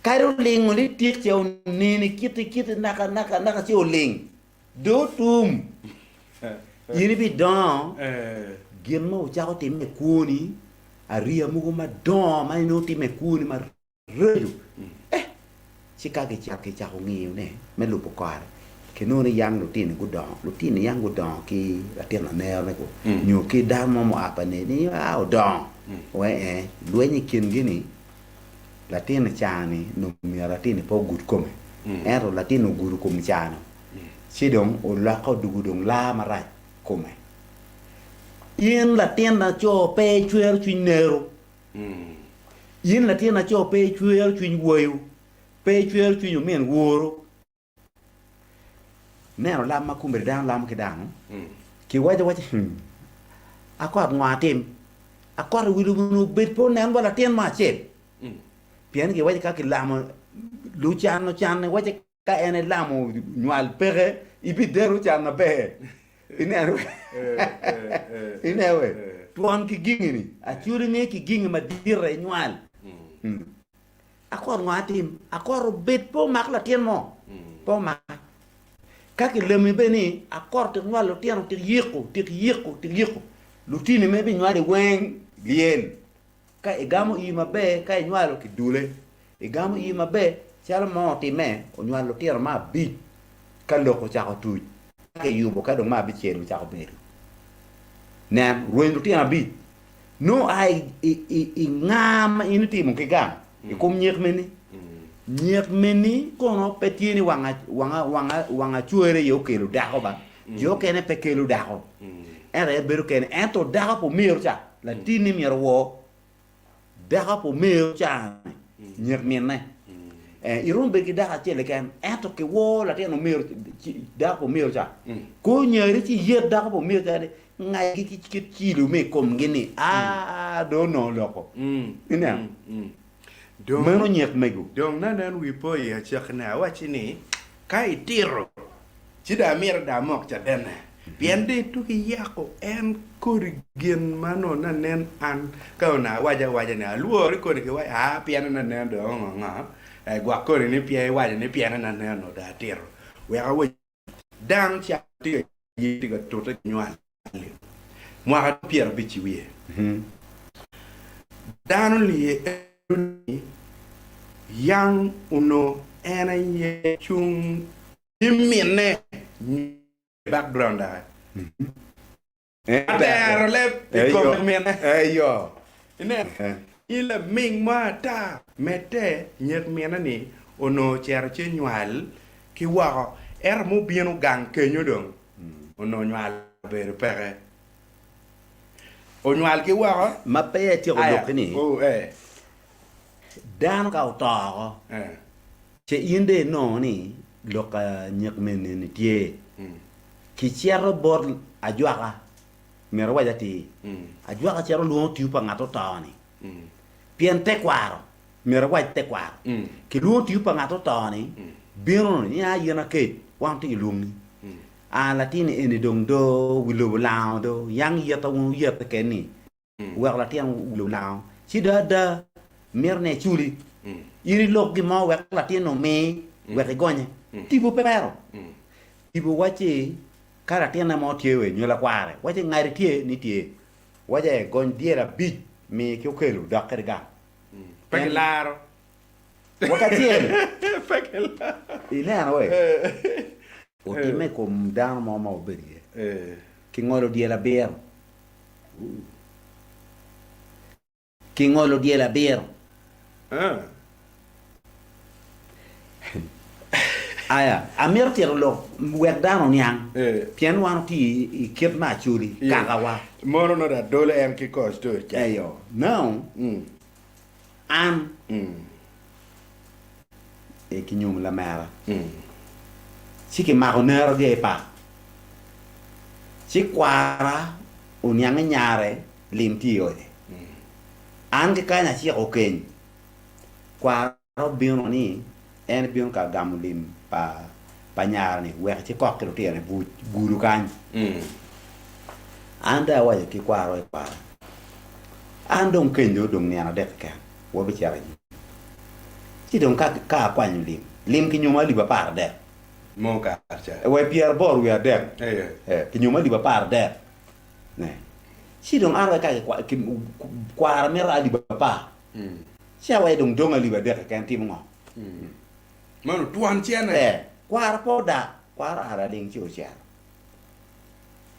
Speaker 2: Kadi olingo litik ce onini kiti kiti naka naka naka ci oling dong otum. In ibidongo gin ma ocako timme i kwoni, ariya mogo madongo ma inongo timme i kwoni maraco. Eh, ci ka gicako kicako ngiyone me lubo kore, kinongo ni yang lutini gudongo, lutini yang gudongo ki latin lanerone ko, nyo ki dano mo mua pa neni a odongo. Wee eh, lweny i kingi-ni Latin i caa-ni nongo myero latin-ni pe ogud kome, ento latin-ni ogudo kom i caa-nu, ci dong olokke odugo dong laa marac kome. In latin laco pe icwero cwiny neru, in latin laco pe icwero cwiny wayu, pe icwero cwiny omin woru. Neno lam ma kombeddi dano lamo ki dano, kiwaco awaca ni, Akot ngo atim? Akot i wi lobo ni obed pe onen wa latin mo acel. Pien giwaco ka kilamo lucan ocan iwaco ka en elamo nywal peke ibideno can maber. Ineno ineno we twon ki gingi ni acwali nge ki gingi madit aye nywal. Akot ngo atim? Akot obed pe omak latin mo, pe omaka. Ka kilami bene ni akot tik nywalo lutino tik yiko, tik yiko, tik yiko, lutini ma ibinywali weng lyel. Ka igamo ii maber, ka inywalo kidule. Igamo ii maber, calo mo otime, onywalo lutino ma abic, ka lok ocako tuc, ka kiyubo ka dong ma abicel ocako bedo. Nen, rweny lutino abic. Nongo oa i nga ma in itimo ki gang i kom nyek meni. Nyek meni kono pe tye ni wang acwere aye okelo dako ba, jo okene pe kelo dako, ento aye bedo kene. Ento dako pa omeru ca, latinni myero owor dako pa omeru ca-ni, nyek minne. Iromo bedo ki dako acel keken, ento kiwor latin omeru, dako pa omeru ca. Kor nyari ci iyet dako pa omeru ca ni, Ngagi ki kit cilo me i komgi ni, Aa, dong onongo oloko. Ineno? Meno nyek mego.
Speaker 1: Dong nanen wi po i acakine, awacci ni, Ka itito, ci dong amito dong amok cadenne, pien dong ituko iyako en kodi gin ma onongo nanen an ka onongo awaco awaca ni alworo kodi ki waco, aa pien nanen dong ongo ngo, gwok kodi ni pien iwaco ni pien nanen onongo dong atito, wek awac Dano ca tye ka ye tye ka tute ki nywal-li mwaka 50 i wiye. Dano liye eno ni yang onongo en aye cung ki minne nyo background dake. Atero leb i kom minne. Ineno, in laming mo ata. Medde, nyek minne-ni onongo ocito ci nywal ki woko, ento mubino gang kenyo dong onongo nywal obedo peke. Onywal ki woko.
Speaker 2: Ma peya ityeko lokki ni, dano ka oto oko, ce in dong inongo ni lok pa nyek minne-ni tye. Kicito bot ajwaka, myero awac atir, ajwaka cito lwongo tiyo pa ngat oto-ni, pien tekwaro, myero awac tekwaro, kilwongo tiyo pa ngat oto-ni, bino ni a in akec, wan watye ka lwongi, a latin-ni eni dong do wi lobo lango do, yang yeta wun wuyete keni, Oweko latin wi olango, ci do ada mito ni eculi. In ilok gin mo wek latin-ni omi wek igonye. Tipo pe twero. Tipo wacci ka latinne mo tye we nyo lakware, wacci ngati tye ni tye. Wacce gony dyel abic mi ki okelo dok kwede gang.
Speaker 1: Pe gilaro.
Speaker 2: Wa kacel. Pe gilaro. Ineno we? Otimme i kom dano mo ma wabedo iye. Kingolo dyel abiro. Kingolo dyel abiro. Aya, amito tito lok wek dano oniang, pien wan otye i kit me Acholi, kakawa.
Speaker 1: Mono nongo adolo en ki kor story ca.
Speaker 2: Eyo. Now, An e kinyomo lamera, ci kimako nerogi i pak, ci kwara oniang ni nyare lim tye i ode. An ki kany aciko keny, kwara obino ni en ebino ka gamo lim pa nyare-ni wek ecikok ki lutino i buc gudo kany. An dong awaco ki kwaro i kwara, An dong keny dong odong nino adek keken, wabicito anyim. Ci dong ka akwanyo lim, lim kinyomo alip 13.
Speaker 1: Mo kare ca.
Speaker 2: Wa i pyeraboro wiye adek, kinyomo alip 13. Ci dong an wek ka kwara mito alip apar, ci awaco dong dong alip adek keken timo ngo?
Speaker 1: Meno twon cene.
Speaker 2: Ee, kwara pe odak, kwara oa laling ci ocito.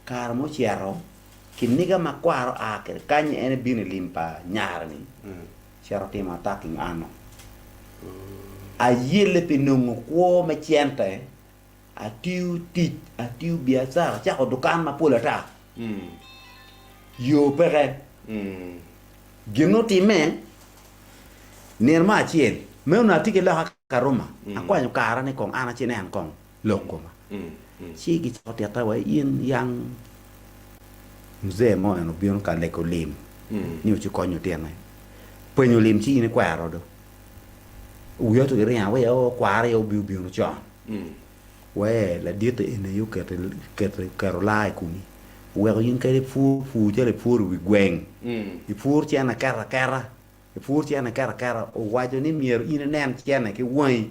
Speaker 2: Kare ma ocito, kiniga ma kwara oa kwede kany en ebino i lim pa nyare-ni, cito otimo attacking an-nu. Ayelle pi nongo kwo me cente, atiyo tic, atiyo biacara, acako dukan mapol ata. Yo peke. Gin otimme, nino mo acel, meno onongo atye ki loka Karuma, akwanyo kara ni kong an acinen kong lok koma. Ci gicako titta wa in yang mzee mo en obino ka lego lim ni ocikony otine. Penyo lim ci in ikwero do. Wiya otugi ringo awiya o kwara aye obi obino con. Wee ladit eni aye oketo laa i komi oweko in kadi ipur pur calo ipuro i wi gweng ipur cene aketo aketa ipur cene aketo aketa owaco ni myero in inen cene ki wangi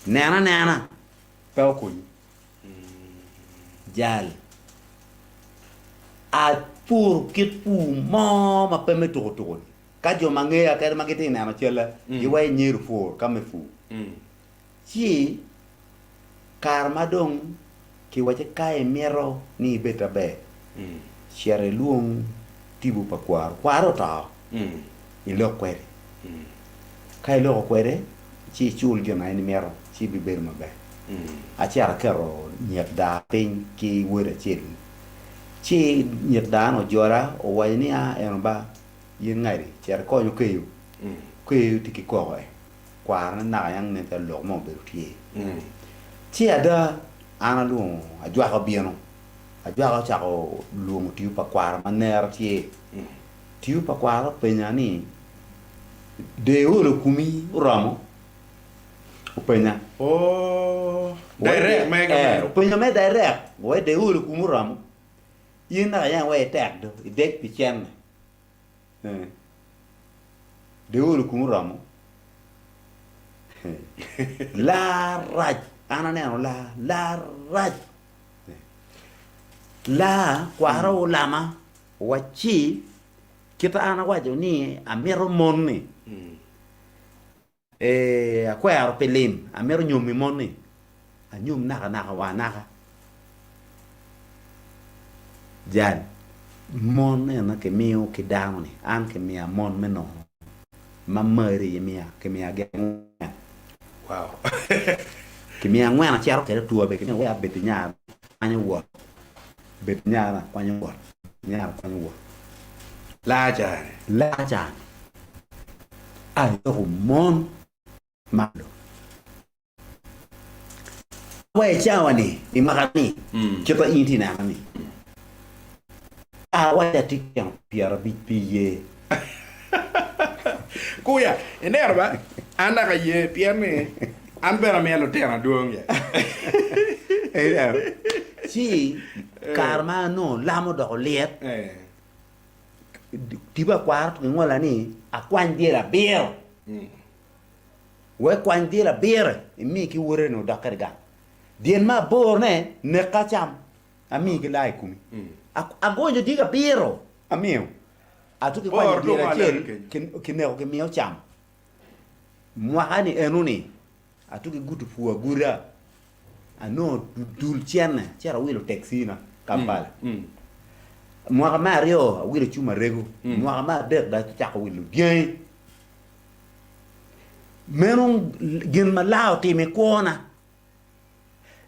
Speaker 2: nen anena pe okonyi jal apuro kit pur mo ma pe me tuko tuko ni ka jo ma ngeya kadi ma gitye ka neno calla giwaco ni nyero pur ka me pur. Ci kare ma dong kiwacci ka imito ni ibed aber, cit ilwong tipo pa kwaru. Kwaru oto, ilok kwede. Ka iloko kwede, ci icul gin ma in imito, ci ibibedo maber. Acito aketo nyet daa piny ki wod acel-li. Ci nyet daa-ni ojola, owaco ni, A eno ba, in ngadi, cit ikony okeyo. Okeyo tye ki koko e. Kwarone naka yang nen calo lok mo obedo tye. Ci ada an alwongo ajwaka obino, ajwaka ocako lwongo tiyo pa kwara ma nera tye. Tiyo pa kwara openya ni. Dee olo kumi oromo? Openya.
Speaker 1: Oh, direct mega
Speaker 2: Eh,
Speaker 1: meno.
Speaker 2: openyo me direct, wai dee olo kumi oromo? In naka yam wai itek do, idec pi cente. Eh. Dee olo kumi oromo? Laa rac, an aneno laa, laa rac. Laa kwara olama wacci Kit a an awaco ni amito mon-ni, ee, akwero pi lim, amito nyomi mon-ni, anyom nakanaka wa anaka. Jal, mon ena kimiyo ki dano-ni, an kimiya mon me nono, ma mari aye miya, kimiya gin angwen.
Speaker 1: Wow.
Speaker 2: Kimiya angwen acito kwede otwa bene kimiya wek abed i nyara kwanyo wot. Bed nyara kwanyo wot. Nyara kwanyo wot.
Speaker 1: Laa cani.
Speaker 2: Laa cani. Ayoko mon malo. Wa i cawa ni, i mwaka ni, kit ma in itye neno ni, awaco atye ki tyen 50 pi ye.
Speaker 1: Kuya, ineno ba, an dok aye pien ni An bene amiyo lutino adwong ya.
Speaker 2: Ineno? Ci kare ma anongo lamo dok olyet, tipo akwaro to gingola ni akwany dyel abiro. Wek kwany dyel abiro imi ki wode-ni odok kwede gang. Dyel me aborone neka acam, ami ki laa i komi. Agonyo dyegi abiro amiyo, atuki kwanyo dyel acel kineko kimiyo ocamo. Mwaka-ni eno-ni, atugi gudo pur aguda, anongo dul cente, acito awilo tekcina Kampala. Mwaka me aryo awilo cuma rego, mwaka me adek dong acako wilo dyangi. Meno gin ma laa otimo i kwona.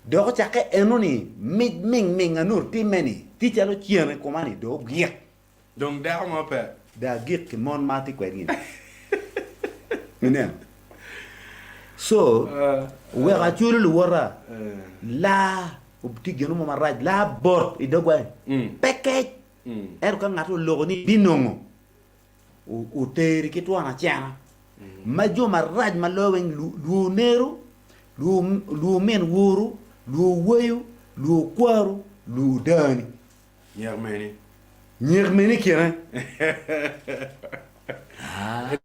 Speaker 2: Dok ocakke eno-ni mic ming ming anongo timme-ni tye calo cen i koma-ni dong ogik.
Speaker 1: Dong dako mo pe.
Speaker 2: Dong agik ki mon ma atye kwedgi ni. Ineno? So, wek acwalo luwota, laa tye gin mo marac, laa bot i dogwa pe kec. Ento ka ngat oloko ni ibinongo, oteri ki twon acena. Ma jo marac ma loyo weng lwor neru, lwor min woru, lwor wayu, lwor kwaru, lwor dani.
Speaker 1: Nyek meni.
Speaker 2: Nyek meni i kine.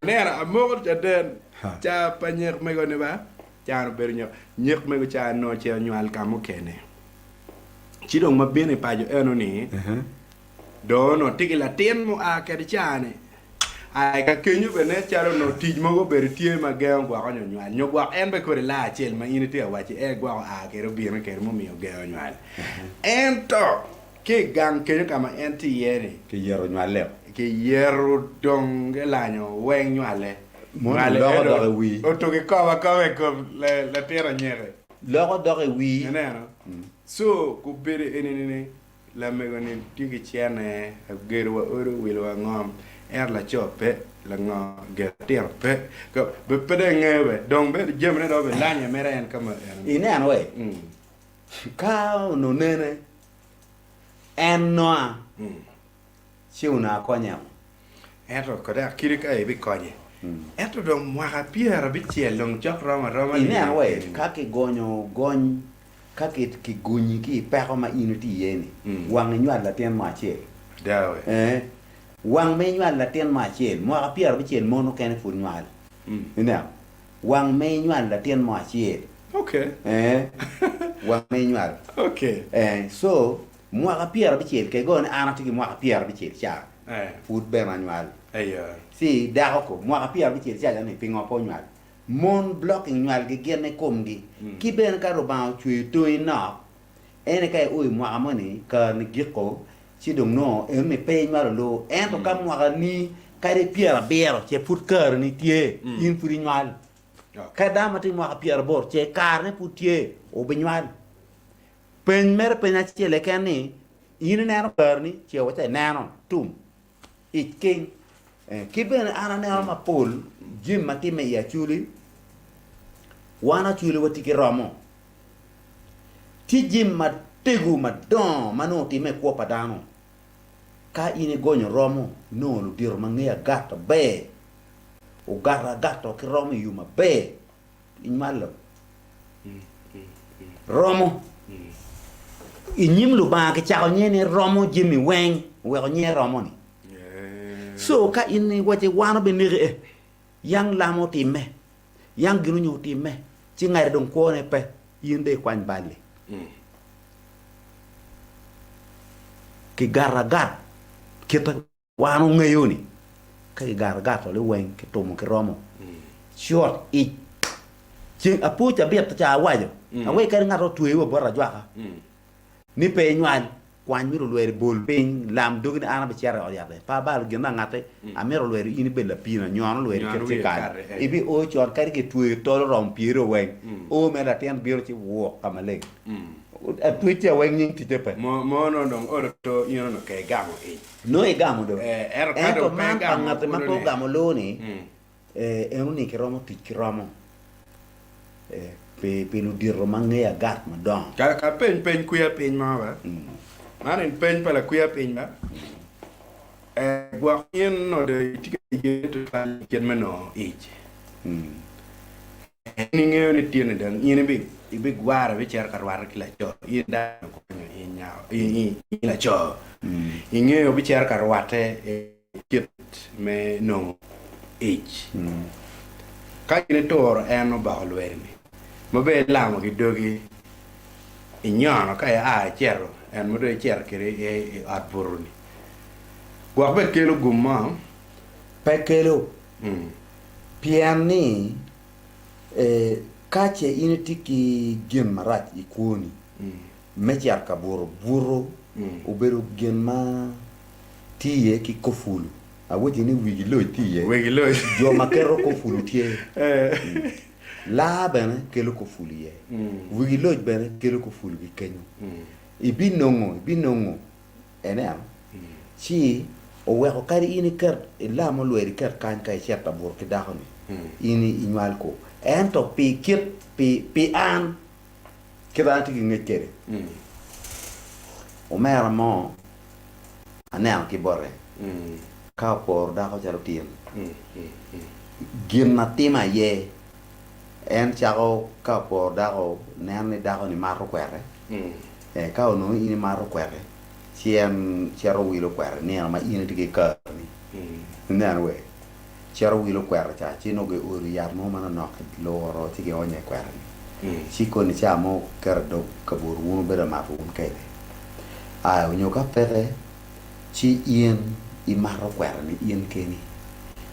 Speaker 1: Ineno, amoko caden ca pa nyek mego ni ba, can obedo nyek, nyek mego ca onongo ce onywal ka mukene. Ci dong ma bino i paco eno ni, dong onongo tye ki latin mua kede ca-ni. Ai ka kenyo bene nen calo onongo tic mogo obedo tye ma gengo gwoko nyo nywal, nyo gwok en bene kodi laa acel ma in itye ka wacci en gwok oa kede obino kede mumiyo ogengo nywal. Ento ki i gang kenyo ka ma en tye iye-ni,
Speaker 2: Kiyeto nywale.
Speaker 1: Kiyeto dong gilanyo weng nywale.
Speaker 2: Mono
Speaker 1: Nywale
Speaker 2: loko
Speaker 1: ento
Speaker 2: dok i wii.
Speaker 1: otugi kobo akoba i kom latin anyeke.
Speaker 2: Loko dok i wii.
Speaker 1: Ineno? Co gubedo eni-ni. Lamego-ni tye ki cene, ogedo wa odi, owilo wa ngom, ento laco pe, lango gero litino pe, be pe dong engeyo be, dong bene jamine dong obilanye mere en ka ma en.
Speaker 2: Ineno wee, ka onongo nene en noa, ci onongo akonye o.
Speaker 1: Ento kode akidi ka ibikonye. Ento dong mwaka pyerabicel dong cok romo aroma ni.
Speaker 2: Ineno wee, ka kigonyo gony Ka kigonyi ki i peko ma in itye iye-ni, wang inywal latin mo acel. Ee, wang ma inywal latin mo acel, mwaka pyerabicel mon mukene pud nywal. Ineno? Wang ma inywal latin mo acel. Ee, wang ma inywal. Ee, so mwaka pyerabicel, ka igoyo ni an atye ki mwaka pyerabicel ca, pud bene anywal. Ci dako ko, mwaka pyerabicel ca-ni pingo pe onywal? Mon blocking nywalgi gin i komgi. Ki bene ka Rubanga ocweyo tongi nok, en aye ka io i mwaka moni, kareni giko, ci dong nongo enoni pe inywalo luu. Ento ka mwakani kadi pyerabiro ce pud kareni tye, in pud inywal. Ka dano ma tye ki mwaka pyeraboro ce karene pud tye, obinywal. Peny mere peny acel keken ni, in ineno kareni? Ce wacca ineno, tum. Ic king. Ki bene an aneno mapol jami ma timme i Acholi, wan Acholi watye ki romo. Tye jami matego madongo ma nongo otimme i kwo pa dano. Ka in igonyo romo, inongo ludito ma ngeyo agat maber. Ogato agato ki romo i yo maber inywalo romo. I nyim Lubanga kicako nyinge ni romo jami weng oweko nyinge romo ni. So ka in iwaci wan obineki eh yang lamo otimme, yang gin onyo otimme ci ngati dong kwone pe in dong ikwany balli. Kigato agat kite Wan ongeyo ni ka kigato gato liweng kitumo ki romo cut ic ceng apo cabit ca awaco awe kadi ngat otweyi wa bot ajwaka ni pe inywal kwany mito olweri bol piny lam dogi ni an abicito i ot yat pe abalo gin ma angate amito olweri in ibed lapina nyon olweri kit ci kal ibi o con kadi kitweyo tol oromo pyeri weng o mere latin bino ci wok ka maleng Atwec ca weng nying ticce pe.
Speaker 1: Mono dong olo to in onongo ke igamo ic.
Speaker 2: Nongo igamo do.
Speaker 1: Ento ka
Speaker 2: Ento
Speaker 1: dong pe
Speaker 2: man pa
Speaker 1: igamo
Speaker 2: ngati ma pe
Speaker 1: kulu ni.
Speaker 2: ogamo loo ni, eno ni kiromo tic ki romo pi pi ludito ma ngeyo agat madongo.
Speaker 1: Ka ka peny peny kwiya piny mo ba. Man en peny pa lakwiya piny ba. Gwok in onongo dong itye ka yelle tutwal i kit me nongo ic. In ingeyo ni tin-ni dong in ibigwaro ibicito ka rwatte ki laco, in dano konyo in nyako, in laco. Ingeyo ibicito ka rwatte i kit me nongo ic. Ka in ituro en oboko lweri-ni, ma bene ilamo ki dogi, inyono ka ia icito en ma dong icito kwede i ot buto-ni, gwok bene kelo gum mo?
Speaker 2: Pe kelo. Pien ni, ka ce in itye ki gin marac i kwoni me cito ka buto, buto obedo gin ma tye iye ki kofulu. Awacci ni wigi loc tye iye, jo ma keto kofulu tye. Laa bene kelo kofulu iye, wigi loc bene kelo kofulu ki kenyo. Ibinongo, ibinongo Ineno? Ci oweko kadi in iket ilam olweri iket kany ka icit ka buto ki dako-ni, in inywal ko. Ento pi kit, pi, pi an, kit an atye ki ngec kwede, omera mo aneno ki bote, ka oporo dako calo tin, gin ma timo aye, en cako ka oporo dako, neno ni dako-ni mato kwete, Ee, ka onongo in imato kwete, ci en cito wilo kwete nino ma in itye ki kareni. Ineno we? Cito wilo kwete ca, ci nongo giodo yat mo manonok kiluro ci gionyo i kwete-ni. Ci koni ca mo keto i dog kabuto wun wubedo ka mato wun kede. Aya, onyo ka peke, ci in imato kwete-ni in keni.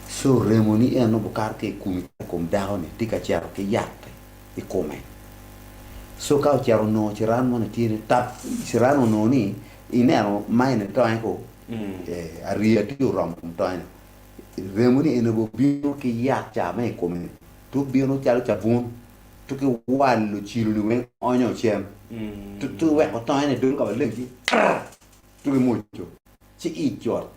Speaker 2: Co remoni en nongo bukato ki i komi i kom dako-ni tye ka cito ki yat-ti. i kome. Co ka ocito onongo ciran moni tye ni tap, ciran onongo ni ineno ma eni tonge ko, eh, ariya tye oromo kom tonge ni. Remo ni eni obino ki yat ca ma i kome ni, to bino calo cabun, to ki walo cilo ni weng onyo cen, to, to weko tonge ni dong ka maleng ci prr, to ki muco. Ci ic cut.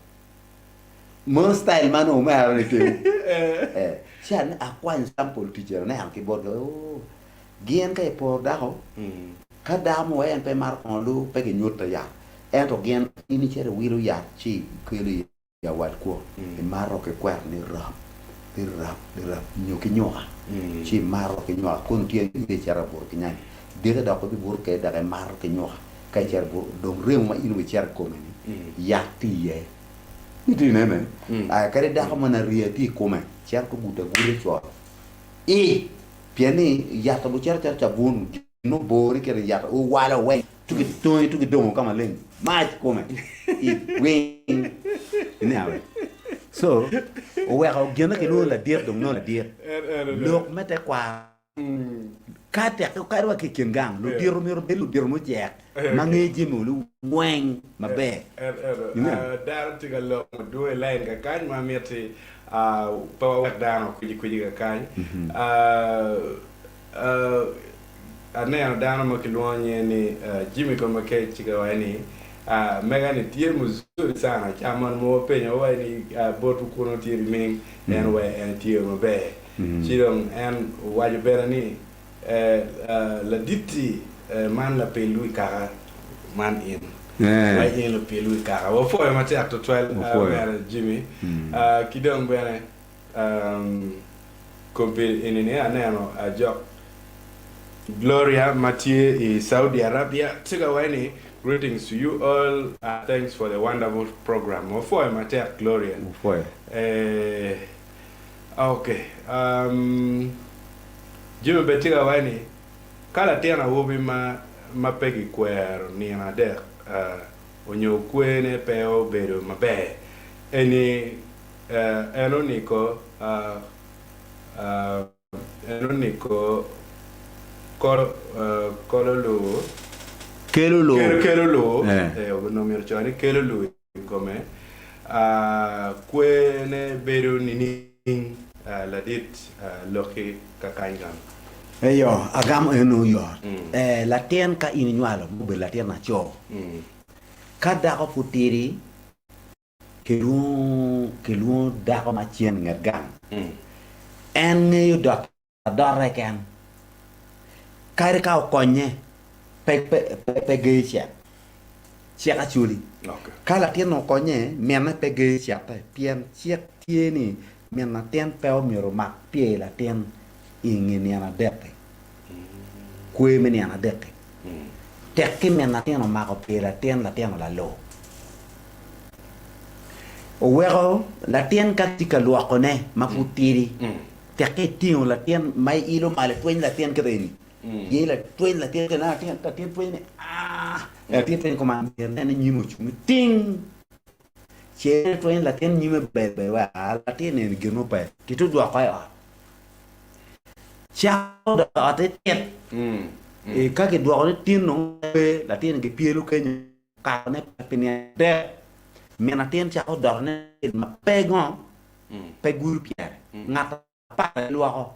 Speaker 2: Meno style ma nongo omera ni timo. Eh, ci an akwanyo sample tic eno aneno ki botgi, oh, gin ka iporo dako, ka dako mo en pe mato kongo lu pe ginyutte yat, ento gin in icito iwilo yat ci ikelo i awal kwo, imato ki kwero ni rap, ni rap, ni rap, nyo ki nyuka, ci imato ki nyuka, kono tye in icito abuto ki nyanya, diki dok ibibuto kwede dok imato ki nyuka. Ka icito i buto, dong remo ma in obicito i kome-ni yat tye iye. Itye inene? Aya, kadi dako ma nariya tye i kome, cito ka gudo aguda col i, pien ni yat obucito calo cabun, gin obor kite yat owalo weng, ci gitongi ci gidongo ka maleng, mac i kome i wing. Ineno be? So, oweko gin ma kilwongo ni ladit dong nongo ladit. Lok me tekwaro. Ka tek kadi wa ki i kin gang, ludito myero obed ludito mucek ma ngeyo jami olu weng maber.
Speaker 1: Dano tye ka lok madwong i lain kakany ma miti pe wawek dano okwicikwici kakany. Aneno dano ma kilwongo nyinge ni Jimmy Komakech tye ka waco ni mega-ni tye muzuri sana ca mon ma wapenyo wawaco ni botwu kunu tye nining en owaco en tye maber. Ci dong en owaco bene ni, Ladit-ti, man lapil wi kaka man in. Ma in lapil wi kaka. Wapwoyo matek twatwal, Omera Jimmy. Ki dong bene. Kombeddi eni ni aneno ajok Gloria ma tye i Saudi Arabia tye ka waco ni Greetings to you all and thanks for the wonderful program. Wapwoyo matek Gloria.
Speaker 2: Wapwoyo.
Speaker 1: Eh, ok. Um, Jimmy bene tye ka waco ni ka latin awobi ma ma pe gikwero nino adek uh, onyo kwene pe obedo maber eni En oniko en oniko kolo luu
Speaker 2: Kelo luu.
Speaker 1: Kelo luu onongo myero oco ni kelo luu i kome kwene bedo nining ladit lokki kakany kany?
Speaker 2: Eyo, agamo eno oyot. Latin ka in inywalo ma obedo latin laco, ka dako pud tidi, Kilwongo dako ma cen i nget gang. En ngeyo dot adota keken. Kadi ka okonye, pe geyo cek. Cik acoli. Ka latin okonye, minne pe geyo ceke pien cik tye ni min latin pe omyero omak pyer latin i nge nino adek-ki, kwer me nino adek-ki. Tek ki min latin omako pyer latin, latin olalo. Oweko latin ka tye ka lwokone ma pud tidi, tekke itingo latin ma iilo malo itweny latin kite eni, ye latweny latin kite eni, latin twenyo ni aah, latin twenyo kuman myero inen ni nyime ocung ting, ce itwenyo latin nyime ber ber wa latin eni gin mo pe, tito dwoko i ot, cako dok i ot itit, ka kidwoko ni tin nongo pe latin gipyelo kenyo. Katone pe pi nino adek, min atin cako dotone ma pe ngo, pe gudo pyere. Ngat apar aye lwoko.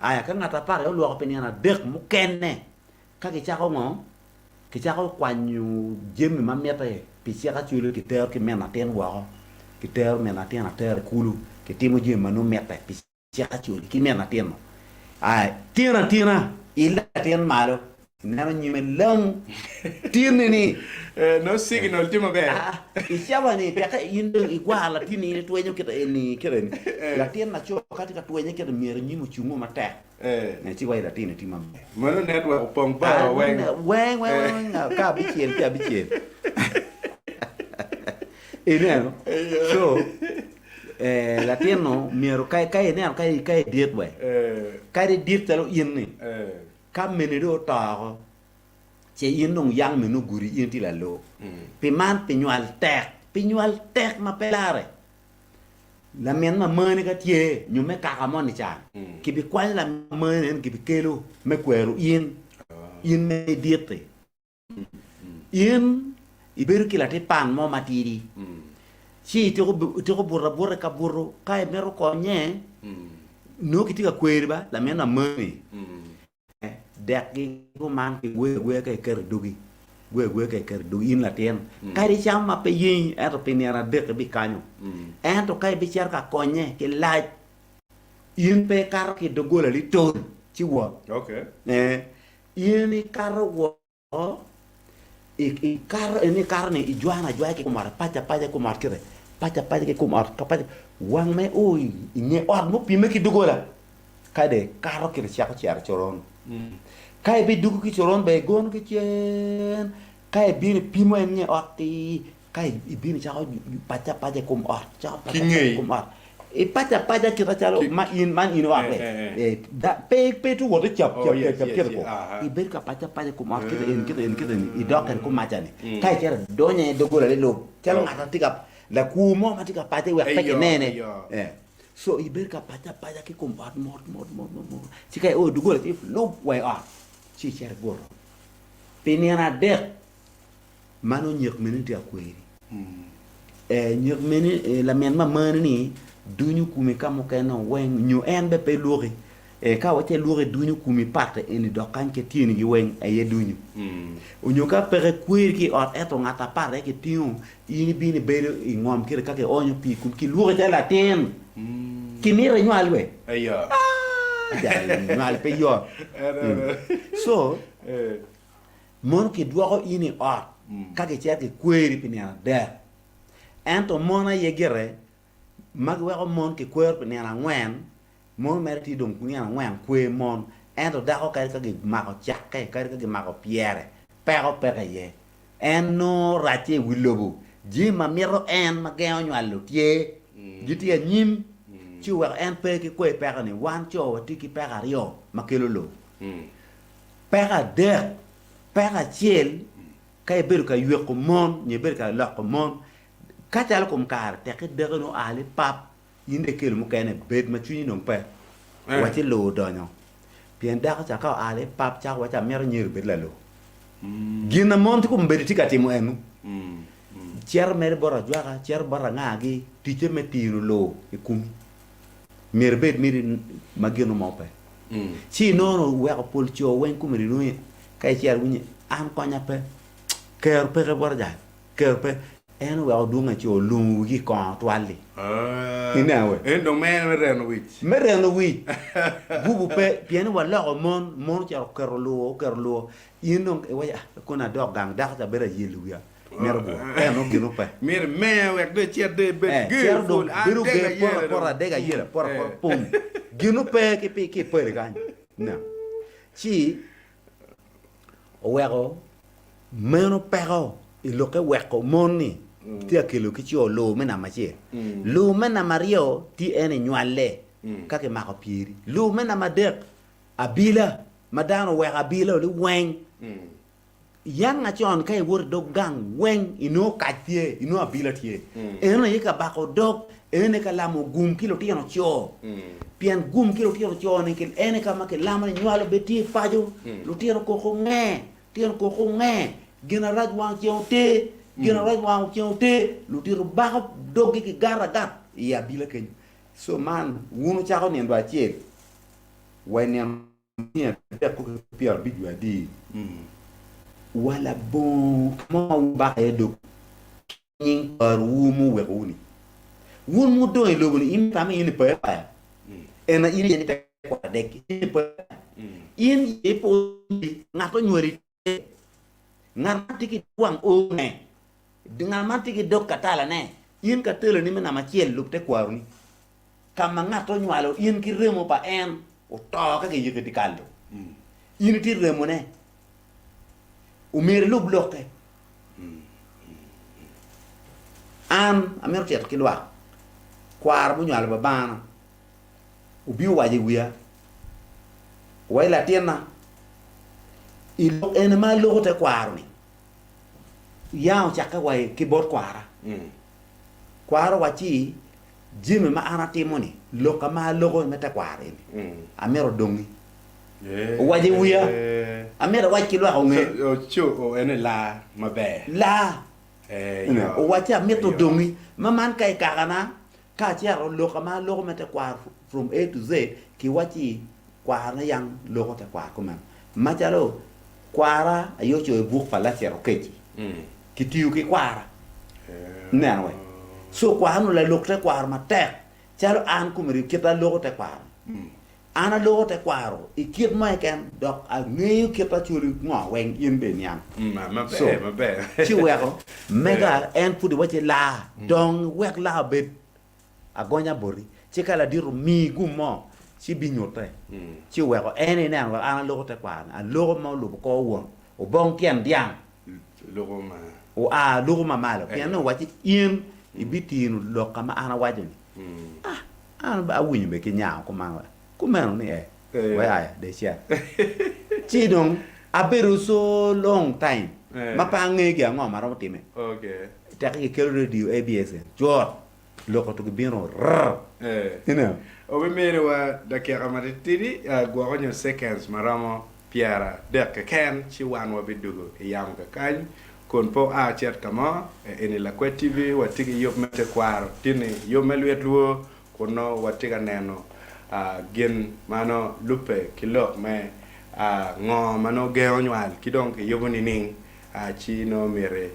Speaker 2: Aya ka ngat apar aye olwoko pi nino adek mukene, ka kicako ngo, kicako kwanyo jami ma mitte pi cik acwele kitero ki min atin woko, kitero min atin atera i kulu, kitimo jami ma nongo mitte pi Cik acoli ki min atin-nu. Ai, tin atina, il latin malo, ineno nyime lang, tinni ni.
Speaker 1: Eh, no signal tye maber.
Speaker 2: Ah, i cawa-ni tekke in dong igwar latinni in itwenyo kite eni, kite eni. Latin laco ka tye ka twenye kite myero nyime ocungo matek.
Speaker 1: Eh.
Speaker 2: Ci waci latinni tye maber.
Speaker 1: Meno network opong bar wa weng.
Speaker 2: Weng, weng, weng, weng, ka abicel ki abicel. Ineno? So, Latin-nu myero ka ineno ka idit we, kadi idit calo in-ni, ka meni dong oto oko, ce in dong yang meni ogudi in itye lalur. Pi man pi nywal tek, pi nywal tek ma pe larre. Lamin mamani ka tye nyo me kaka moni ca, kibikwanyo lamin mamani eni kibikelo me kwero in, in ma idit-ti. In ibedo ki latin pan mo matidi, ci ityeko buto abuta i kabuto, ka imito konye, nongo kitye ka kweri ba lamin amani. Dekgi kuman kigweyo agweya ka iketo i dogi, gweyo agweya ka iketo i dogi in latin. Kadi icamo ma pe yenyi ento pi nino adek ibikanyo. Ento ka ibicito ka konye ki lac, in pe ikato ki i doggola litol ci wot. In ikato woko, ikato en ikato ni ijwano ajwaya ki kom ot, apaco apaca ki kom ot kite, paco apaca ki kom ot, apaco wang ma io i nge ot mupime ki doggola, ka dong ikato kite icako cito i coron. Ka ibidwogo ki i coron bene igono ki cen, ka ibino ipimo en nge ot-ti, Ka ibino icako paco apaca i kom ot, icako paco apaca i kom ot, ipaco apaca kit macalo ma in man in ot pe pe itye wot icap cap cap cap kite ko, ibedo ka paco apaca i kom ot kite eni kite eni kite eni idok kwede kumaca ni ka icito idonyo i doggola ni lub calo ngat ma tye ka lakwo mo ma tye ka pace wek pe kinene so ibedo ka paco apaca ki kom ot mot mot mot mot ci ka io i doggola ci ilub wa i ot ci icito iguto pi nino adek Mano nyek mene tye akweri. Ee, nyek mene lamin mamani ni dunyo kumi ka mukene weng nyo en be pe lwoki. Ee, ka wace lwoki dunyo kumi parte eni dok kany ki tyeni gi weng aye dunyo. Onyo ka peke kweri ki i ot ento ngat apart aye ki tingo in ibino ibedo i ngom kiti ka ki onyo pii kumi ki lwoki calo latin. Ki mito inywal we. Aah jal nywal pe yot. So. Mono kidwoko in i ot ka gicito gikweri pi nino adek. Ento mon aye gire. Ma giweko mon kikwero pi nino angwen, mon mere tye dong nino angwen kwer mon, ento dako kadi ka gimako cakke, kadi ka gimako pyere, peko peke iye. En nongo racce i wi lobo. Jami ma mito en ma gengo nywalo tye, gitye anyim, ci oweko en pe ki kwer peko-ni. Wan co watye ki peko aryo ma kelo lobo. Peko adek, peko acel ka ibedo ka yweko mon nyo ibedo ka loko mon, Ka calo kom kare tekki dekoni oa lipap, in dong ikelo mukene, bed ma cwinyi dong pe wacci loo odonyo. Pien dako ca ka oa lipap cako wacci amito nyeri obed laloo. Gin ma mon tye kombeddi tye ka timo enu, cito mere bot ajwaka, cito bot angagi, ticce me tino loo i komi. Myero ibed miti ma gino mo pe. Ci inongo weko pol co weng kombeddi nongo ka icito iwinyo ni an konya pe, kero peke bota jal. Kero pe. En oweko dwonge ci olungo wigi i kongo twal-li. Ineno we?
Speaker 1: En dong mere me reno wic.
Speaker 2: Me reno wic. Gubu pe, pien ni waloko mon, mon ocito oketo luwo, oketo luwo. In dong iwaco, ah, kono adok gang, dako ca bedo ayelo wiya, mito buto. Ento nongo gino pe.
Speaker 1: Mito imer wek dong icit dong ibed
Speaker 2: Eh,
Speaker 1: ger
Speaker 2: cito dong
Speaker 1: pol, an
Speaker 2: bedo
Speaker 1: dega
Speaker 2: ger, poto
Speaker 1: ayela
Speaker 2: apota,
Speaker 1: dong.
Speaker 2: adega ayela, poto apota,
Speaker 1: Eh.
Speaker 2: pum. Gino pe ki pi, ki i pali kany. Ineno? Ci oweko Meno peko i lokke weko mon ni tye ka kelo ki co loo me namba acel. Loo me namba aryo tye en i nywalle ka kimako pyeri. Loo me namba adek abila ma dano oweko abila oli weng. Yang acon ka iwoto i dog gang weng inongo kac tye, inongo abila tye. Eno aye ka bako dog, eno aye ka lamo gum ki lutino co. Pien gum ki lutino co ni en aye ka ma kilamo ni nywalo bed tye i paco, lutino koko nge. Tyen koko nge, gin arac wang ceng oter, gin arac wang ceng oter, ludito bako doggi ki gat agat i abila kenyo. So man wun wucako nindo acel wa i nino 350 wiye adi wa labongo ka mo ma wubako iye dogwu ki nying kwarowu muwekowu-ni. Wun mudong i lobo-ni, in itamo in ipe baya? Ena in iye ni tekwaro adek-ki, in ipe baya? In iye ipo ni ngat onywali tye, ngat man tye ki wang oone, ngat man tye ki dog katalane, in kateloni me namba acel lub tekwaroni, ka ma ngat onywalo in ki remo pa en oto ka kiyiko i dyekal do, in itye remone, omyero ilub lokke. An amito tito ki lwak, kwaro munywalo babana obino owaco i wiya, wai latinna, i lok eni ma aloko te kwaro-ni, ya ocakke wa ki bot kwara. Kwara owacci, Jami ma an atimo-ni, lokka ma aloko me tekwaro eni, amito odongi. Owaco i wiya, amito awac ki lwak onge. Laa. Owacci amito odongi, ma man ka i kakana, Ka acito, lok ma aloko me tekwaro from A to Z, kiwacci kwarana yang loko tekwaro kumeno. Macalo kwara aye ocoyo buk pa Lacet Okeci, kitiyo ki kwara. Ineno wee? So kwara onongo lalok tekwaro matek calo an komedi kit aloko tekwaro. An aloko tekwaro i kit mo keken dok angeyo kit acoli ngo weng in bene iniang. So, ci weko mega en pud iwacci laa dong wek laa obed agonya boti ci ka ladit omiyi gum mo ci binyute ci oweko en ineno wek an aloko tekwaro ni aloko ma olubo kor won obong tyen dyang oa luko ma malo pien ni owacci in ibitino lokka ma an awaco ni ah An awinyo bene ki nyango kuman wa kumeno ni ee wek aya dong icit. Ci dong abedo so long time ma pe angeyo gin ango ma romo time. Teke kikelo radio ABS en cut lok otugi bino rrr. Ineno?
Speaker 1: Obiminiwa dakika matitidi gwoko nyo seconds maromo 30 keken ci wan wabidugo i yamo kakany kun pe oa cit ka mo. Eni Lakwed TV watye ki yub me tekwaro tye-ni yub me lwit lwor kun nongo watye ka neno gin ma nongo lubbe ki lok me ngo ma nongo gengo nywal ki dong kiyubo nining ci nongo myero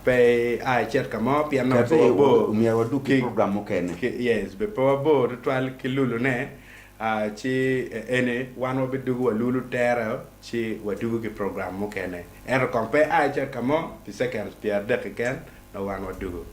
Speaker 1: pe ia icit ka mo pien nongo pe wabor
Speaker 2: Myero wadug ki program mukene.
Speaker 1: Yes, pe wabor tutwal ki lulune. Ci eni wan wabidugo walulu tere ci wadugo ki program mukene. Ento kong pe a icit ka mo pi seconds 30 keken nongo wan wadugo.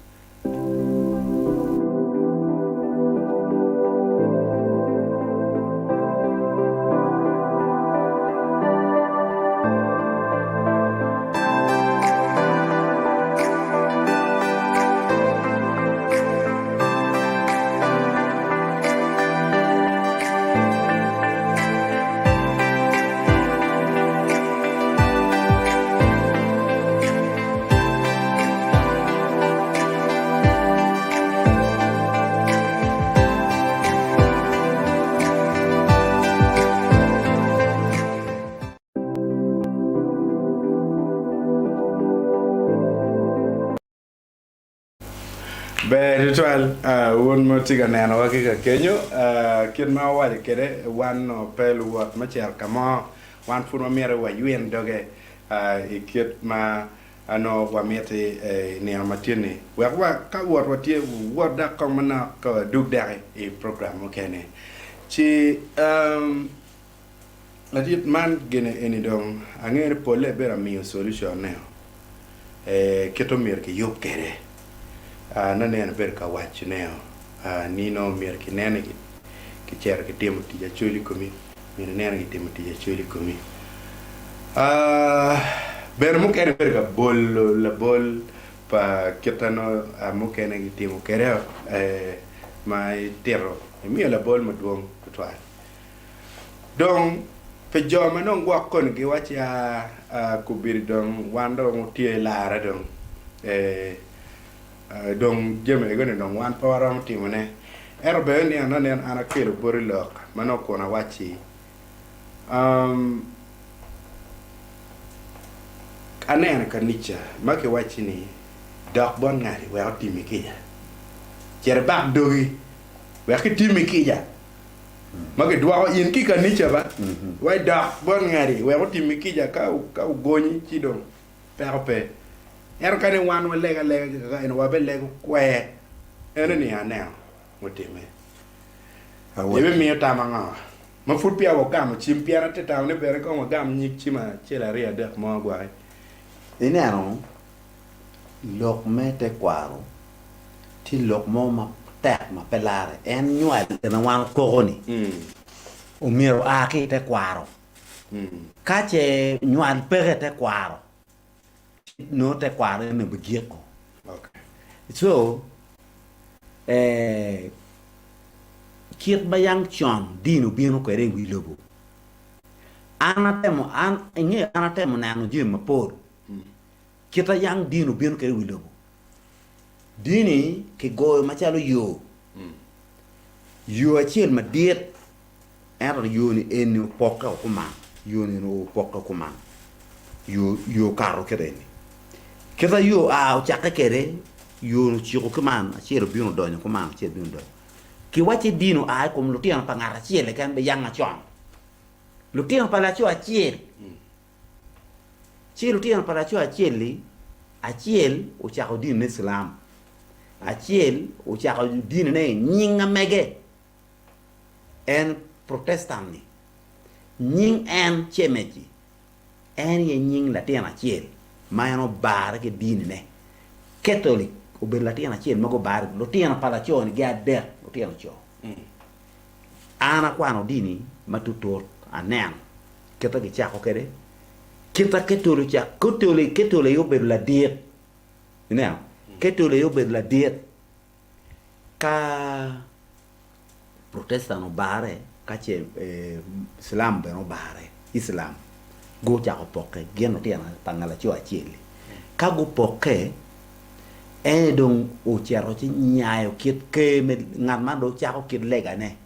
Speaker 1: Ber tutwal wun ma wutye ka nenowa ki ka kenyo. Kit ma wawaco kwede, wan onongo pe luwot me cito ka mo. Wan pud wamito waywin doge i kit ma nongo wamiti i nino ma tye-ni. Wek wa ka wot watye, wuwot dok kong manok ka wadug daki i program mukene. Ci Ladit man gine eni dong angeyo ni pole bedo amiyo solution ne o kit omyero ki yub kede na neno abedo ka waco ne o ni nongo myero ki nen ni ki cito ki timo tic acoli ikomi myero inen ni ki timo tic acoli ikomi bene mukene abedo ka bolo labol pa kita nongo mukene gitimo kede o ma itito imiyo labol madwong tutwal. Dong, pi jo ma dong gwok koni giwacci, Aa, kobedi dong wan dong watye i larre dong, ee, dong jami ego-ni dong wan pe waromo timone. Ento bene nino anen an akelo boti lok ma nongo kun awacci, Um, aneno i kanica ma kiwacci ni, 'Dok bot ngati wek otimmi kica. Cit ibak dogi wek kitimmi kica. ma gidwoko in ki i kanica ba, wa idok bot ngati wek otimmi kica, ka ogonyi ci dong peko pe. Ento ka ni wan walego alega ki kaka eni wabelego kwer, eno ni aneno mutimme. Ibimiyo tam ango? Ma pud peya wagamo cim, pien atye tamo ni bene kong wagam nyig cim acel aryo adek mo gwaki.
Speaker 2: Ineno, lok me tekwaro tye lok mo matek ma pe larre. En nywal ma wan okoko-ni omyero oa ki i tekwaro. Ka ce nywal peke i tekwaro, ci nongo tekwaro eno bigiko. Co, kit ma yang con dini obino kwede i wi lobo, an atemo, an ingeyo an atemo neno jami mapol. Kit ma yang dini obino kwede i wi lobo, Dini kigoyo macalo yo, yo acel madit, ento yo-ni eni opokke o kuman, yo-ni eni opokke kuman, yo yo okato kit eni. Kit ma yo oa ocakke kwede, yo-ni ociko ki man, acel obino odonyo kuman, acel obino odonyo. Kiwacci dini oa i kom lutino pa ngat acel keken biyanga con. Lutino pa laco acel. Ci lutino pa laco acel-li, acel ocako dinine Cilam, acel ocako dinine nying a mege, en Protestant-ni, nying en Cemeci, en aye nying latin acel ma en obare ki dinine. Catholic obedo latin acel ma gubare, lutino pa laco-ni gin adek, lutino co. An akwano dini matutut, aneno kit ma kicako kwede, kit ma Ketoli ocako, Ketoli, Ketoli aye obedo ladit, ineno, Ketoli aye obedo ladit ka Protestant obare ka ce Cilam bene obare, Islam, gucako pokke gin lutino pa ngat laco acel-li. Ka gupokke, en aye dong ocito ci nyayo kit ker me, ngat man dong cako kit legane.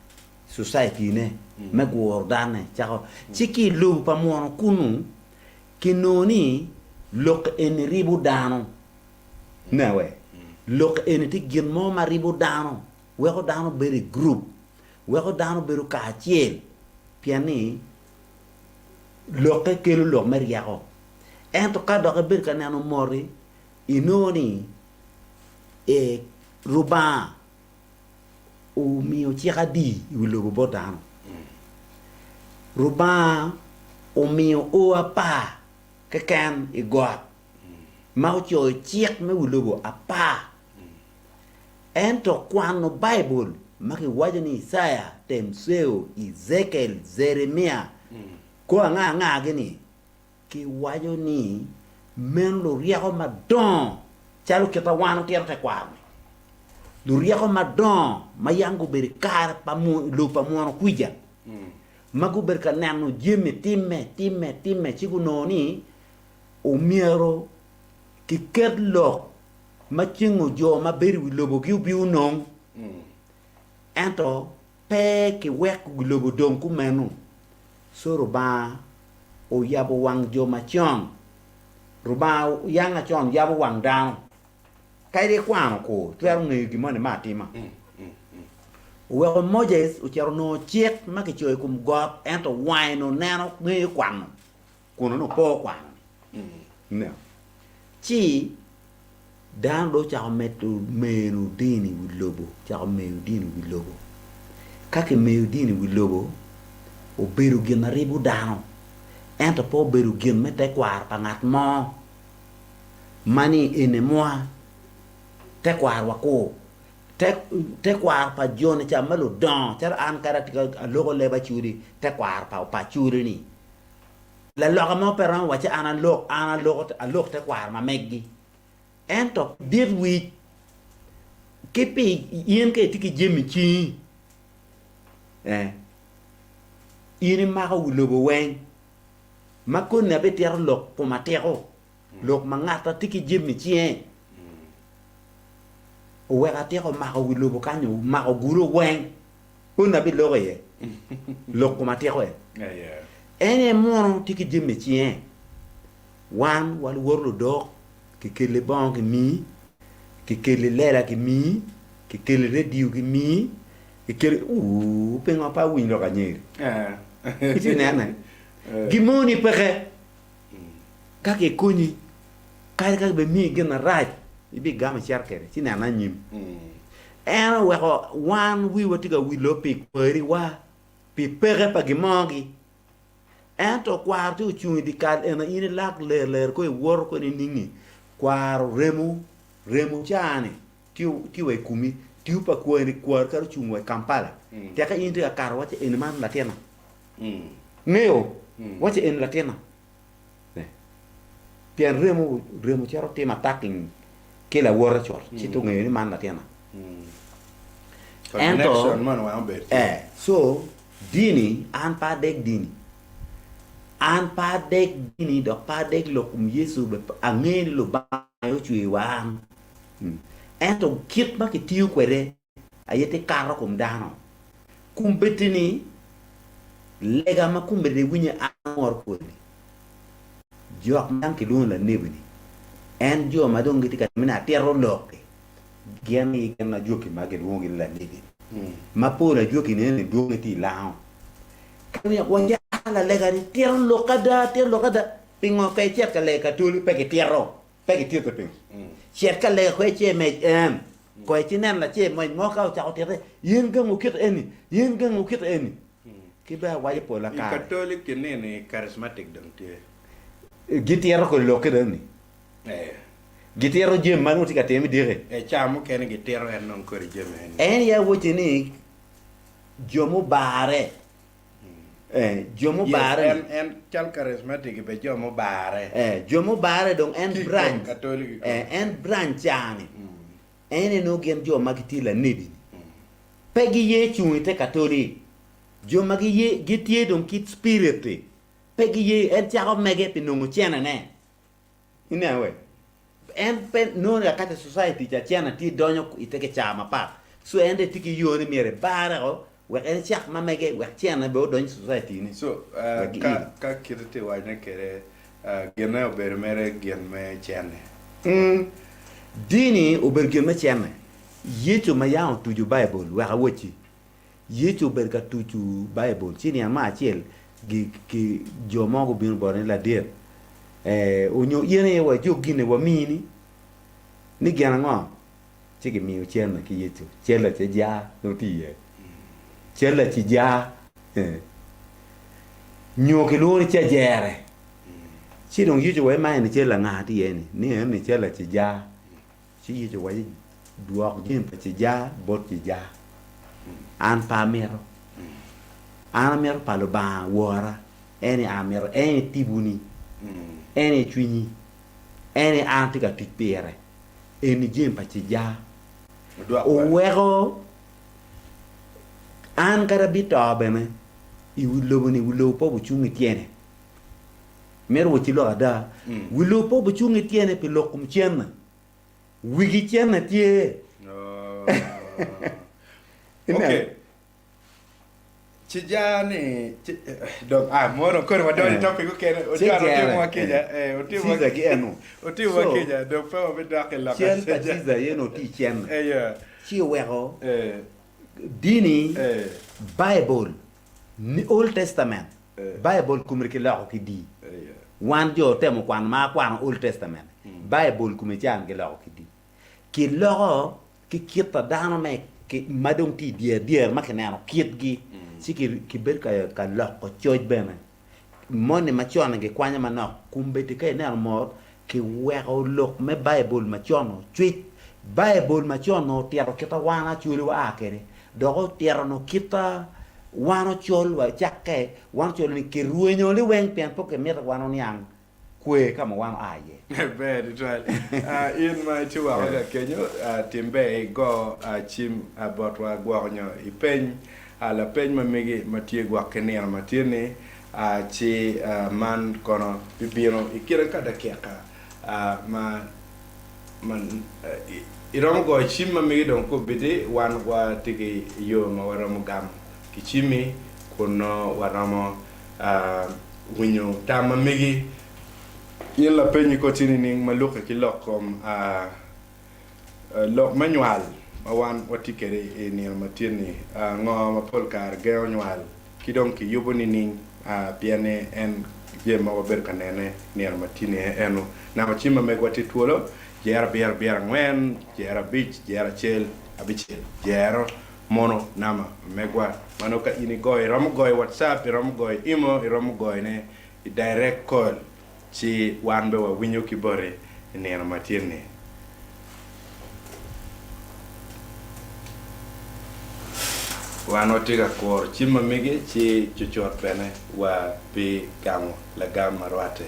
Speaker 2: society-ne me guro danne cako ci ki i lobo pa muno kunu kinongo ni lok eni ribo dano newe lok eni tye gin mo ma ribo dano weko dano bedo i gurup weko dano bedo kacel pien ni lokke kelo lok me ryeko ento ka dok ibedo ka neno moti inongo ni Rubanga omiyo cik adi i wi lobo bot dano? Rubanga omiyo o apar keken i got ma ocoyo cik me wi lobo apar. Ento kwano Baibul ma kiwaco ni Icaya, Temceo, Ejekiel, Jeremia, kor anga anga-gi-ni, Kiwaco ni meno luryeko madongo calo kit ma wan otito tekwaro-ni, luryeko madongo ma yam gubedo i kare pa lobo pa muno kwica, ma gubedo ka neno jami timme, timme, timme ci gunongo ni omyero kiket lok ma cengo jo ma bedo i wi lobogi obionong, ento pe kiwek wi lobo dong kumeno. Co Rubanga oyabo wang jo macon. Rubanga yanga con yabo wang dano. Kadi ikwano kur, itwero ngeyo gin moni me atima. Oweko Moses ocito onongo cik ma kicoyo i kom got, ento wange onongo neno ngeyo kwano, kun onongo pe okwano-ni. Ineno? Ci dano dong ocako medo meno dini i wi lobo, ocako meyo dini i wi lobo. Ka kimeyo dini i wi lobo, obedo gin ma ribo dano, ento pe obedo gin me tekwaro pa ngat mo ma ni eni mwa tekwarowa kur. Tekwaro pa joni ca ma ludongo, calo an kadi atye ka aloko leb Acholi, tekwaro pa Acholi-ni, Laloka mo pe romo wacci an alok, an aloko, alok tekwaro ma meggi. Ento dit wic ki pi in ka itye ki jami i cingi, eh, in imako wi lobo weng. Ma koni abitito lok kom atiko, lok ma ngat a tye ki jami i cinge oweko atiko mako wi lobo kany, omako gudo weng. Koni abiloko iye lok kom atiko en. En aye mono tye ki jami i cinge. Wan wa luwot ludok, kikeli bongo kimii, kikeli lela kimii, kikeli redio kimii, kikeli ooh pingo pe awiny lok anyeri? Itye nene? Gin mo ni peke. Ka kikonyi, kadi ka gibimiyi gin marac, ibigamo icito kwede ci nene anyim. En oweko wan wiwa tye ka wilo pi kwariwa, pi peke pa gin mogi. Ento kwaro tye ocung i dyekal eno in ilak ler ler kong iwoto kwede nining-ngi? Kwaro remo, remo caa-ni tye wa i komi, tiyo pa kwari, kwari kadi ocung wa i Kampala, teke in itye ka kato wacci eni man latinna. Ngeyo wacci eni latinna. Pien remo remo cito timo attacking ki lawote cut ci to ngeyo ni man latinna. Ento eh so dini an pe adeg dini an pe adeg dini dok pe adeg lok kom Yecu be angeyo ni Lubanga aye ocweyo wa an ento kit ma kitiyo kwede aye tye kato kom dano. Kombeddi-ni, lega ma kombeddi iwinyo an amoro kwedi, jok ma yam kilwongo ni lanebi-ni, en jo ma dong gitye ka timo ni atito lok-ki, gin aye gin ajwaki ma gilwongogi ni lanebi-ni, ma pol ajwaki-ni eni dwonge tye i lango. Ka wek waca lalega-ni tito lok ada, tito lok ada, pingo ka icit ka lega katoli pe kitito? Pe gitite pingo? Cit ka lega kwede ce mec en. Koy ci nen lace mony mo ka ocako tite, Yen gangu kit eni, yen gangu kit eni. Ki bene awaco pol
Speaker 1: I
Speaker 2: akare.
Speaker 1: Katolik ki nini charismatic dong tye.
Speaker 2: Gitito kodi lok kit eni.
Speaker 1: Ee.
Speaker 2: Gitito jami ma nongo tye ka time i diki.
Speaker 1: Ee, ca mukene gitito en dong kodi jami eni.
Speaker 2: En aye awacci ni jo mubare Eh, jo
Speaker 1: Yes,
Speaker 2: mubare
Speaker 1: en, en cal charismatic be jo mubare.
Speaker 2: Eh, jo mubare dong en
Speaker 1: Ki i kom
Speaker 2: branch.
Speaker 1: Katolik i kom.
Speaker 2: Eh, en branch ca-ni. En aye nongo gin jo ma gitye lanebi-ni. Pe giye cung i te Katoli. Jo ma giye, gitye dong ki spirit-ti, pe giye, en cako mege pi nongo cenene. Ineno we? En pe nongo ni ka society ca cene tye donyo i te kicaa mapat. So en dong tye ki yo ni myero ebare o wek en ecak ma mege wek cene bene odony i society ni.
Speaker 1: So
Speaker 2: Wek
Speaker 1: ka
Speaker 2: giil.
Speaker 1: ka kite tye wacne kwede ginne obedo mere gin me cene.
Speaker 2: Mm. Dini obedo gin me cene. Yecu ma yam otuco Baibul wek awacci. Yecu obedo ka tuco Baibul, ci nino mo acel jo mo gubino bote ni, Ladit, onyo in aye wajuk gin-ni wamini ni gin ango? Ci gimiyo cente ki Yecu, cal laceja nongo tye iye, cal lacija nyo kilwongo ni cajere. Ci dong Yecu owaco ni, Man eni cal anga tye iye-ni? Ni eni cal lacija. Ci Yecu owaco ni, Dwok jami pa Cejar bot Cejar. An pe amito. An amito pa Lubanga Wora, en aye an amito, en aye tiponi, en aye cwinyi, en aye an atye ka tic pire. Eni jami pa Cejar. Oweko an kadi abito bene i wi lobo-ni, wi lobo pe obucung i tyene. Mito wacci lok ada, wi lobo pe obucung i tyene pi lok kom cente. Wigi cente tye.
Speaker 1: Okay. Ci ja ni dong a mono koni wadonyo i topic okene
Speaker 2: Ojwang
Speaker 1: otimowa kica eh otimowa
Speaker 2: Caesar ki eno.
Speaker 1: otimowa
Speaker 2: So,
Speaker 1: kica dong pe wabidok i lok
Speaker 2: cal pa
Speaker 1: aceca.
Speaker 2: Caesar aye onongo tye i cen-ni.
Speaker 1: Eya.
Speaker 2: Ci oweko
Speaker 1: Eh.
Speaker 2: dini
Speaker 1: Eh.
Speaker 2: Baibul, ni Old Testament,
Speaker 1: Eh.
Speaker 2: Baibul komiti kiloko ki di.
Speaker 1: Eya.
Speaker 2: Wan jo otemo kwano ma akwano Old Testament, Baibul kome can giloko ki di. Kiloko ki kit pa dano me ma dong tye i dyer dyer ma kineno kitgi ci kibedo ka loko coc bene. Moni macon-ni gikwanyo manok kombeddi ka ineno mot kiweko lok me Baibul macon ocwic. Baibul macon onongo otito kit ma wan Acholi waa kwede dok otito nongo kit ma wan ocol wa cakke wan ocol ni kirwenyo liweng pien pe kimito wan oniang kwer ka ma wan oa iye.
Speaker 1: Ber tutwal. In ma itye woko ka kenyo, tim ber igo cim botwa gwok nyo ipeny lapeny ma megi ma tye gwok ki nino ma tye-ni, ci man kono bibino i kine ka dakika ma iromo goyo cim ma megi dong kubiti, wan watye ki yo ma waromo gamo ki cimmi kun nongo waromo winyo tam ma megi. In lapenyi kor tye nining ma lukke ki lok kom lok me nywal ma wan watye kwede i nino ma tye-ni? Ngo ma pol kare gengo nywal ki dong kiyubo nining? Pien ni en jami ma wabedo ka nene nino ma tye-ni aye eno. Namba cim ma megwa tye twolo, jero abiro abiro angwen, jero abic, jero acel, abicel, jero. Mono namba ma megwa ma nongo ka in igoyo iromo goyo i WhatsApp, iromo goyo i imo, iromo goyone i direct call ci wan bene wawinyo ki boti i nino ma tye-ni. Wan watye ka kuro cim ma megi ci cucut bene wabigamo lagam ma rwatte.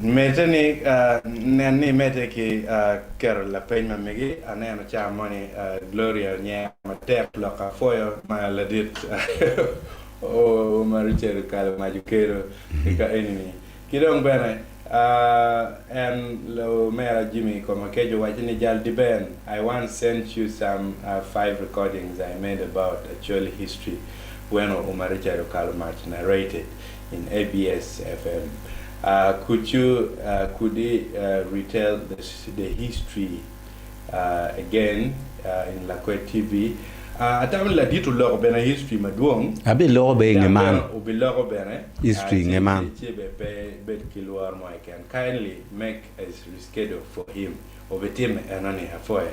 Speaker 1: Medde ni, Nen ni imedde ki keto lapeny ma megi. Aneno ca moni Gloria onyero matek lok apwoyo ma ladit ma Richard okalo mac okelo i ka eni-ni. Ki dong bene en omera Jimmy Komakec owaco ni Jal Diben, I once sent you some five recordings I made about Acholi history when Ouma Richard Okalo Mac narrated in ABS FM. Could you could he retell the the history again in Lakwed TV? Atamo ni ladit oloko bene history madwong.
Speaker 2: Abiloko bene i nge man.
Speaker 1: Obiloko bene.
Speaker 2: History i nge man.
Speaker 1: Ci bene pe ibed ki lworo mo keken. Kindly make a reschedule for him. Obitime enoni apwoye.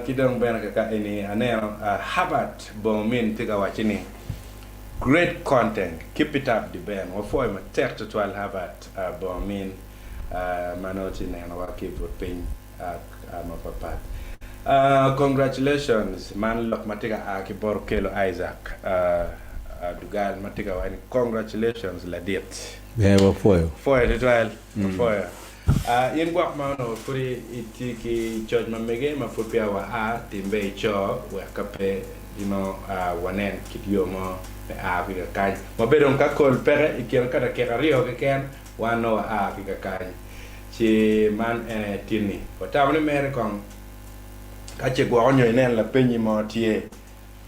Speaker 1: Ki dong bene kaka eni aneno Herbert Bongomin tye ka wacci ni Great content, keep it up D'Ben. Wapwoyo matek tutwal Herbert Bongomin ma nongo tye nenowa ki i but piny mapapat. Congratulations man lok ma tye ka a ki bot Okello Isaac Dugal ma tye ka waco ni congratulations ladit.
Speaker 2: Ber wapwoyo.
Speaker 1: Pwoyo tutwal, wapwoyo. In gwok ma onongo pud itye ki coc ma mege ma pud peya wa a, tim ber ico wek ka pe inongo wanen kit yo mo me a ki kakany. Wabedo dong ka kol peke i kine ka dakika aryo keken, wan nongo wa a ki kakany. Ci man en aye tinni. Watamo ni mere kong ka ce gwoko nyo inen lapenyi mo tye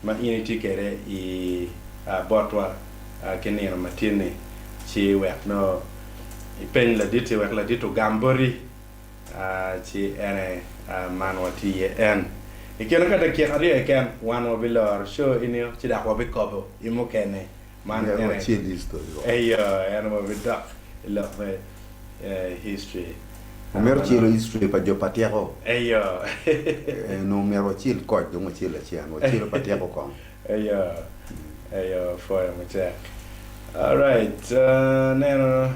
Speaker 1: ma in itye kwede i botwa ki nino ma tin-ni, ci wek nongo ipeny ladit-ti wek ladit ogam boti, ci en aye man watye iye en. I kine ka dakika aryo keken, wan wabiloro show eni ci dok wabikobo i mukene. Man en aye, eyo, en wabidok i lok me. History.
Speaker 3: Wamito cilo history pa jo pa tyeko.
Speaker 1: Eyo.
Speaker 3: Onongo myero wacil koc dong wacil lacen, wacilo pa tyeko kong.
Speaker 1: Eyo. Eyo, pwoyo matek. Alright, aneno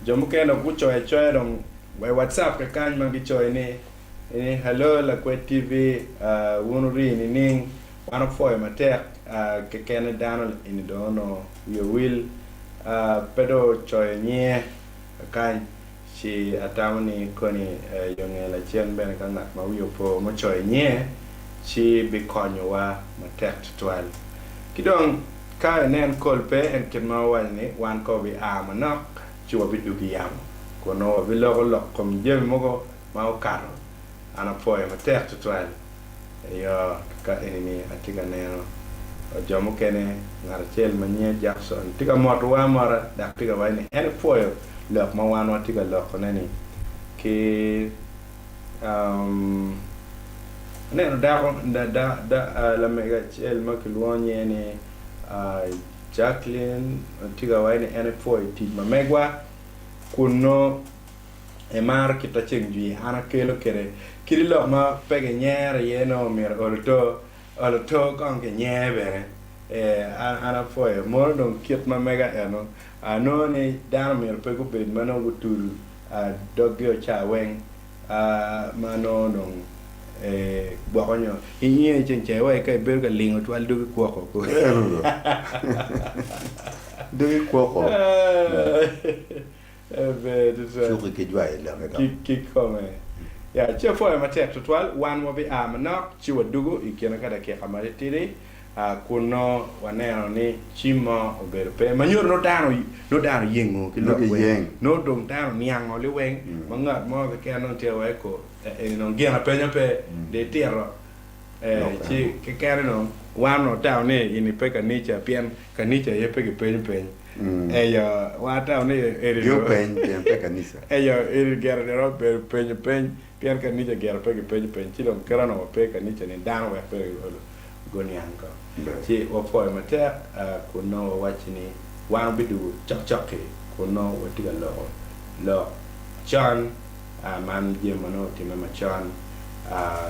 Speaker 1: jo mukene dong gucoyo acoya dong wa i WhatsApp kakany ma gicoyo ni ni hello Lakwed TV, wun wuri nining? Wan wapwoyo matek kekene dano eni dong onongo wiye owil pe dong ocoyo nyinge kakany ci atamo ni koni yo nge lacen bene ka ngat ma wiye opo ma ocoyo nyinge ci bikonyowa matek tutwal. Ki dong ka inen kol pe en kit ma wawaco ni wan ka wabi a manok ci wabidugo i yamo kun nongo wabiloko lok kom jami mogo ma okato. An apwoyo matek tutwal. Eyo, ka eni-ni atye ka neno jo mukene, ngat acel ma nyinge Jackson tye ka motowa amota dok tye ka waco ni en epwoyo lok ma wan watye ka lokone-ni. Ki aneno dako, lamego acel ma kilwongo nyinge ni Jacqueline tye ka waco ni en epwoyo tic ma megwa kun nongo Emaro kit ma ceng jwi an akelo kwede kadi lok ma pe ginyero iye nongo myero olo to, olo to kong kinyer bene. Ee, an apwoyo. Mono dong kit ma mega eno, anongo ni dano myero pe gubed ma nongo gutudo doggi oca weng ma nongo dong gwoko nyo inge ceng ca wa ka ibedo ka lingo twal dogi kwoko.
Speaker 3: Dogi kwoko. Cuki ki jwayo i lake dok.
Speaker 1: Kikome. Ya, ci apwoyo matek tutwal. Wan wabi a manok ci wadugo i kine ka dakika matitidi, kun nongo waneno ni cim mo obedo pe ma nyuto nongo dano, nongo dano yengo ki lok weng, nongo dong dano niango liweng ma ngat mo keken nongo tye wai ko eni dong gin apenya pe dong itito. Ci kekene dong wan onongo watamo ni eni pe kanica pien kanica aye pe kipenyo peny. Eyo, wan watamo ni eni
Speaker 3: Gi openy pien pe kanica.
Speaker 1: Eyo, eni gire ni romo bedo penyo peny pien kanica gire pe kipenyo peny. Ci dong kite onongo wape i kanica ni dano wek pe guniang ko. Ci wapwoyo matek kun nongo wawacci ni wan wabidwogo cokcok-ki kun nongo watye ka loko lok con. Man jami ma nongo otimme macon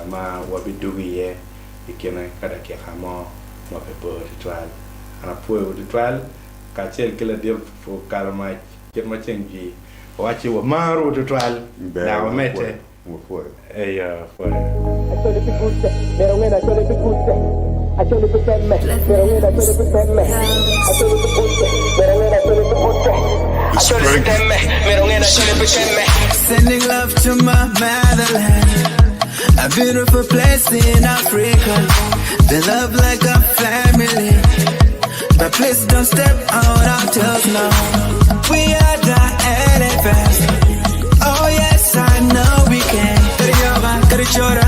Speaker 1: ma wabidwogo iye i kine ka dakika mo ma pe bor tutwal. An apwoyowu tutwal kacel ki ladit okalo mac kit ma ceng jwi owacci wamarowu tutwal dok wamedde. Eyo, apwoyo.
Speaker 4: Acholi pi gutte, myero wunge ni Acholi pi gutte. Acholi pi temme, myero wunge ni Acholi pi temme. Acholi pi gutte, myero wunge ni Acholi pi gutte. Acholi pi temme, myero wunge ni Acholi pi temme.
Speaker 5: Sending love to my motherland A beautiful place in Africa They love like a family But please don't step on our toes now We are the elephants Oh yes, I know we can Kariyoba, karichora.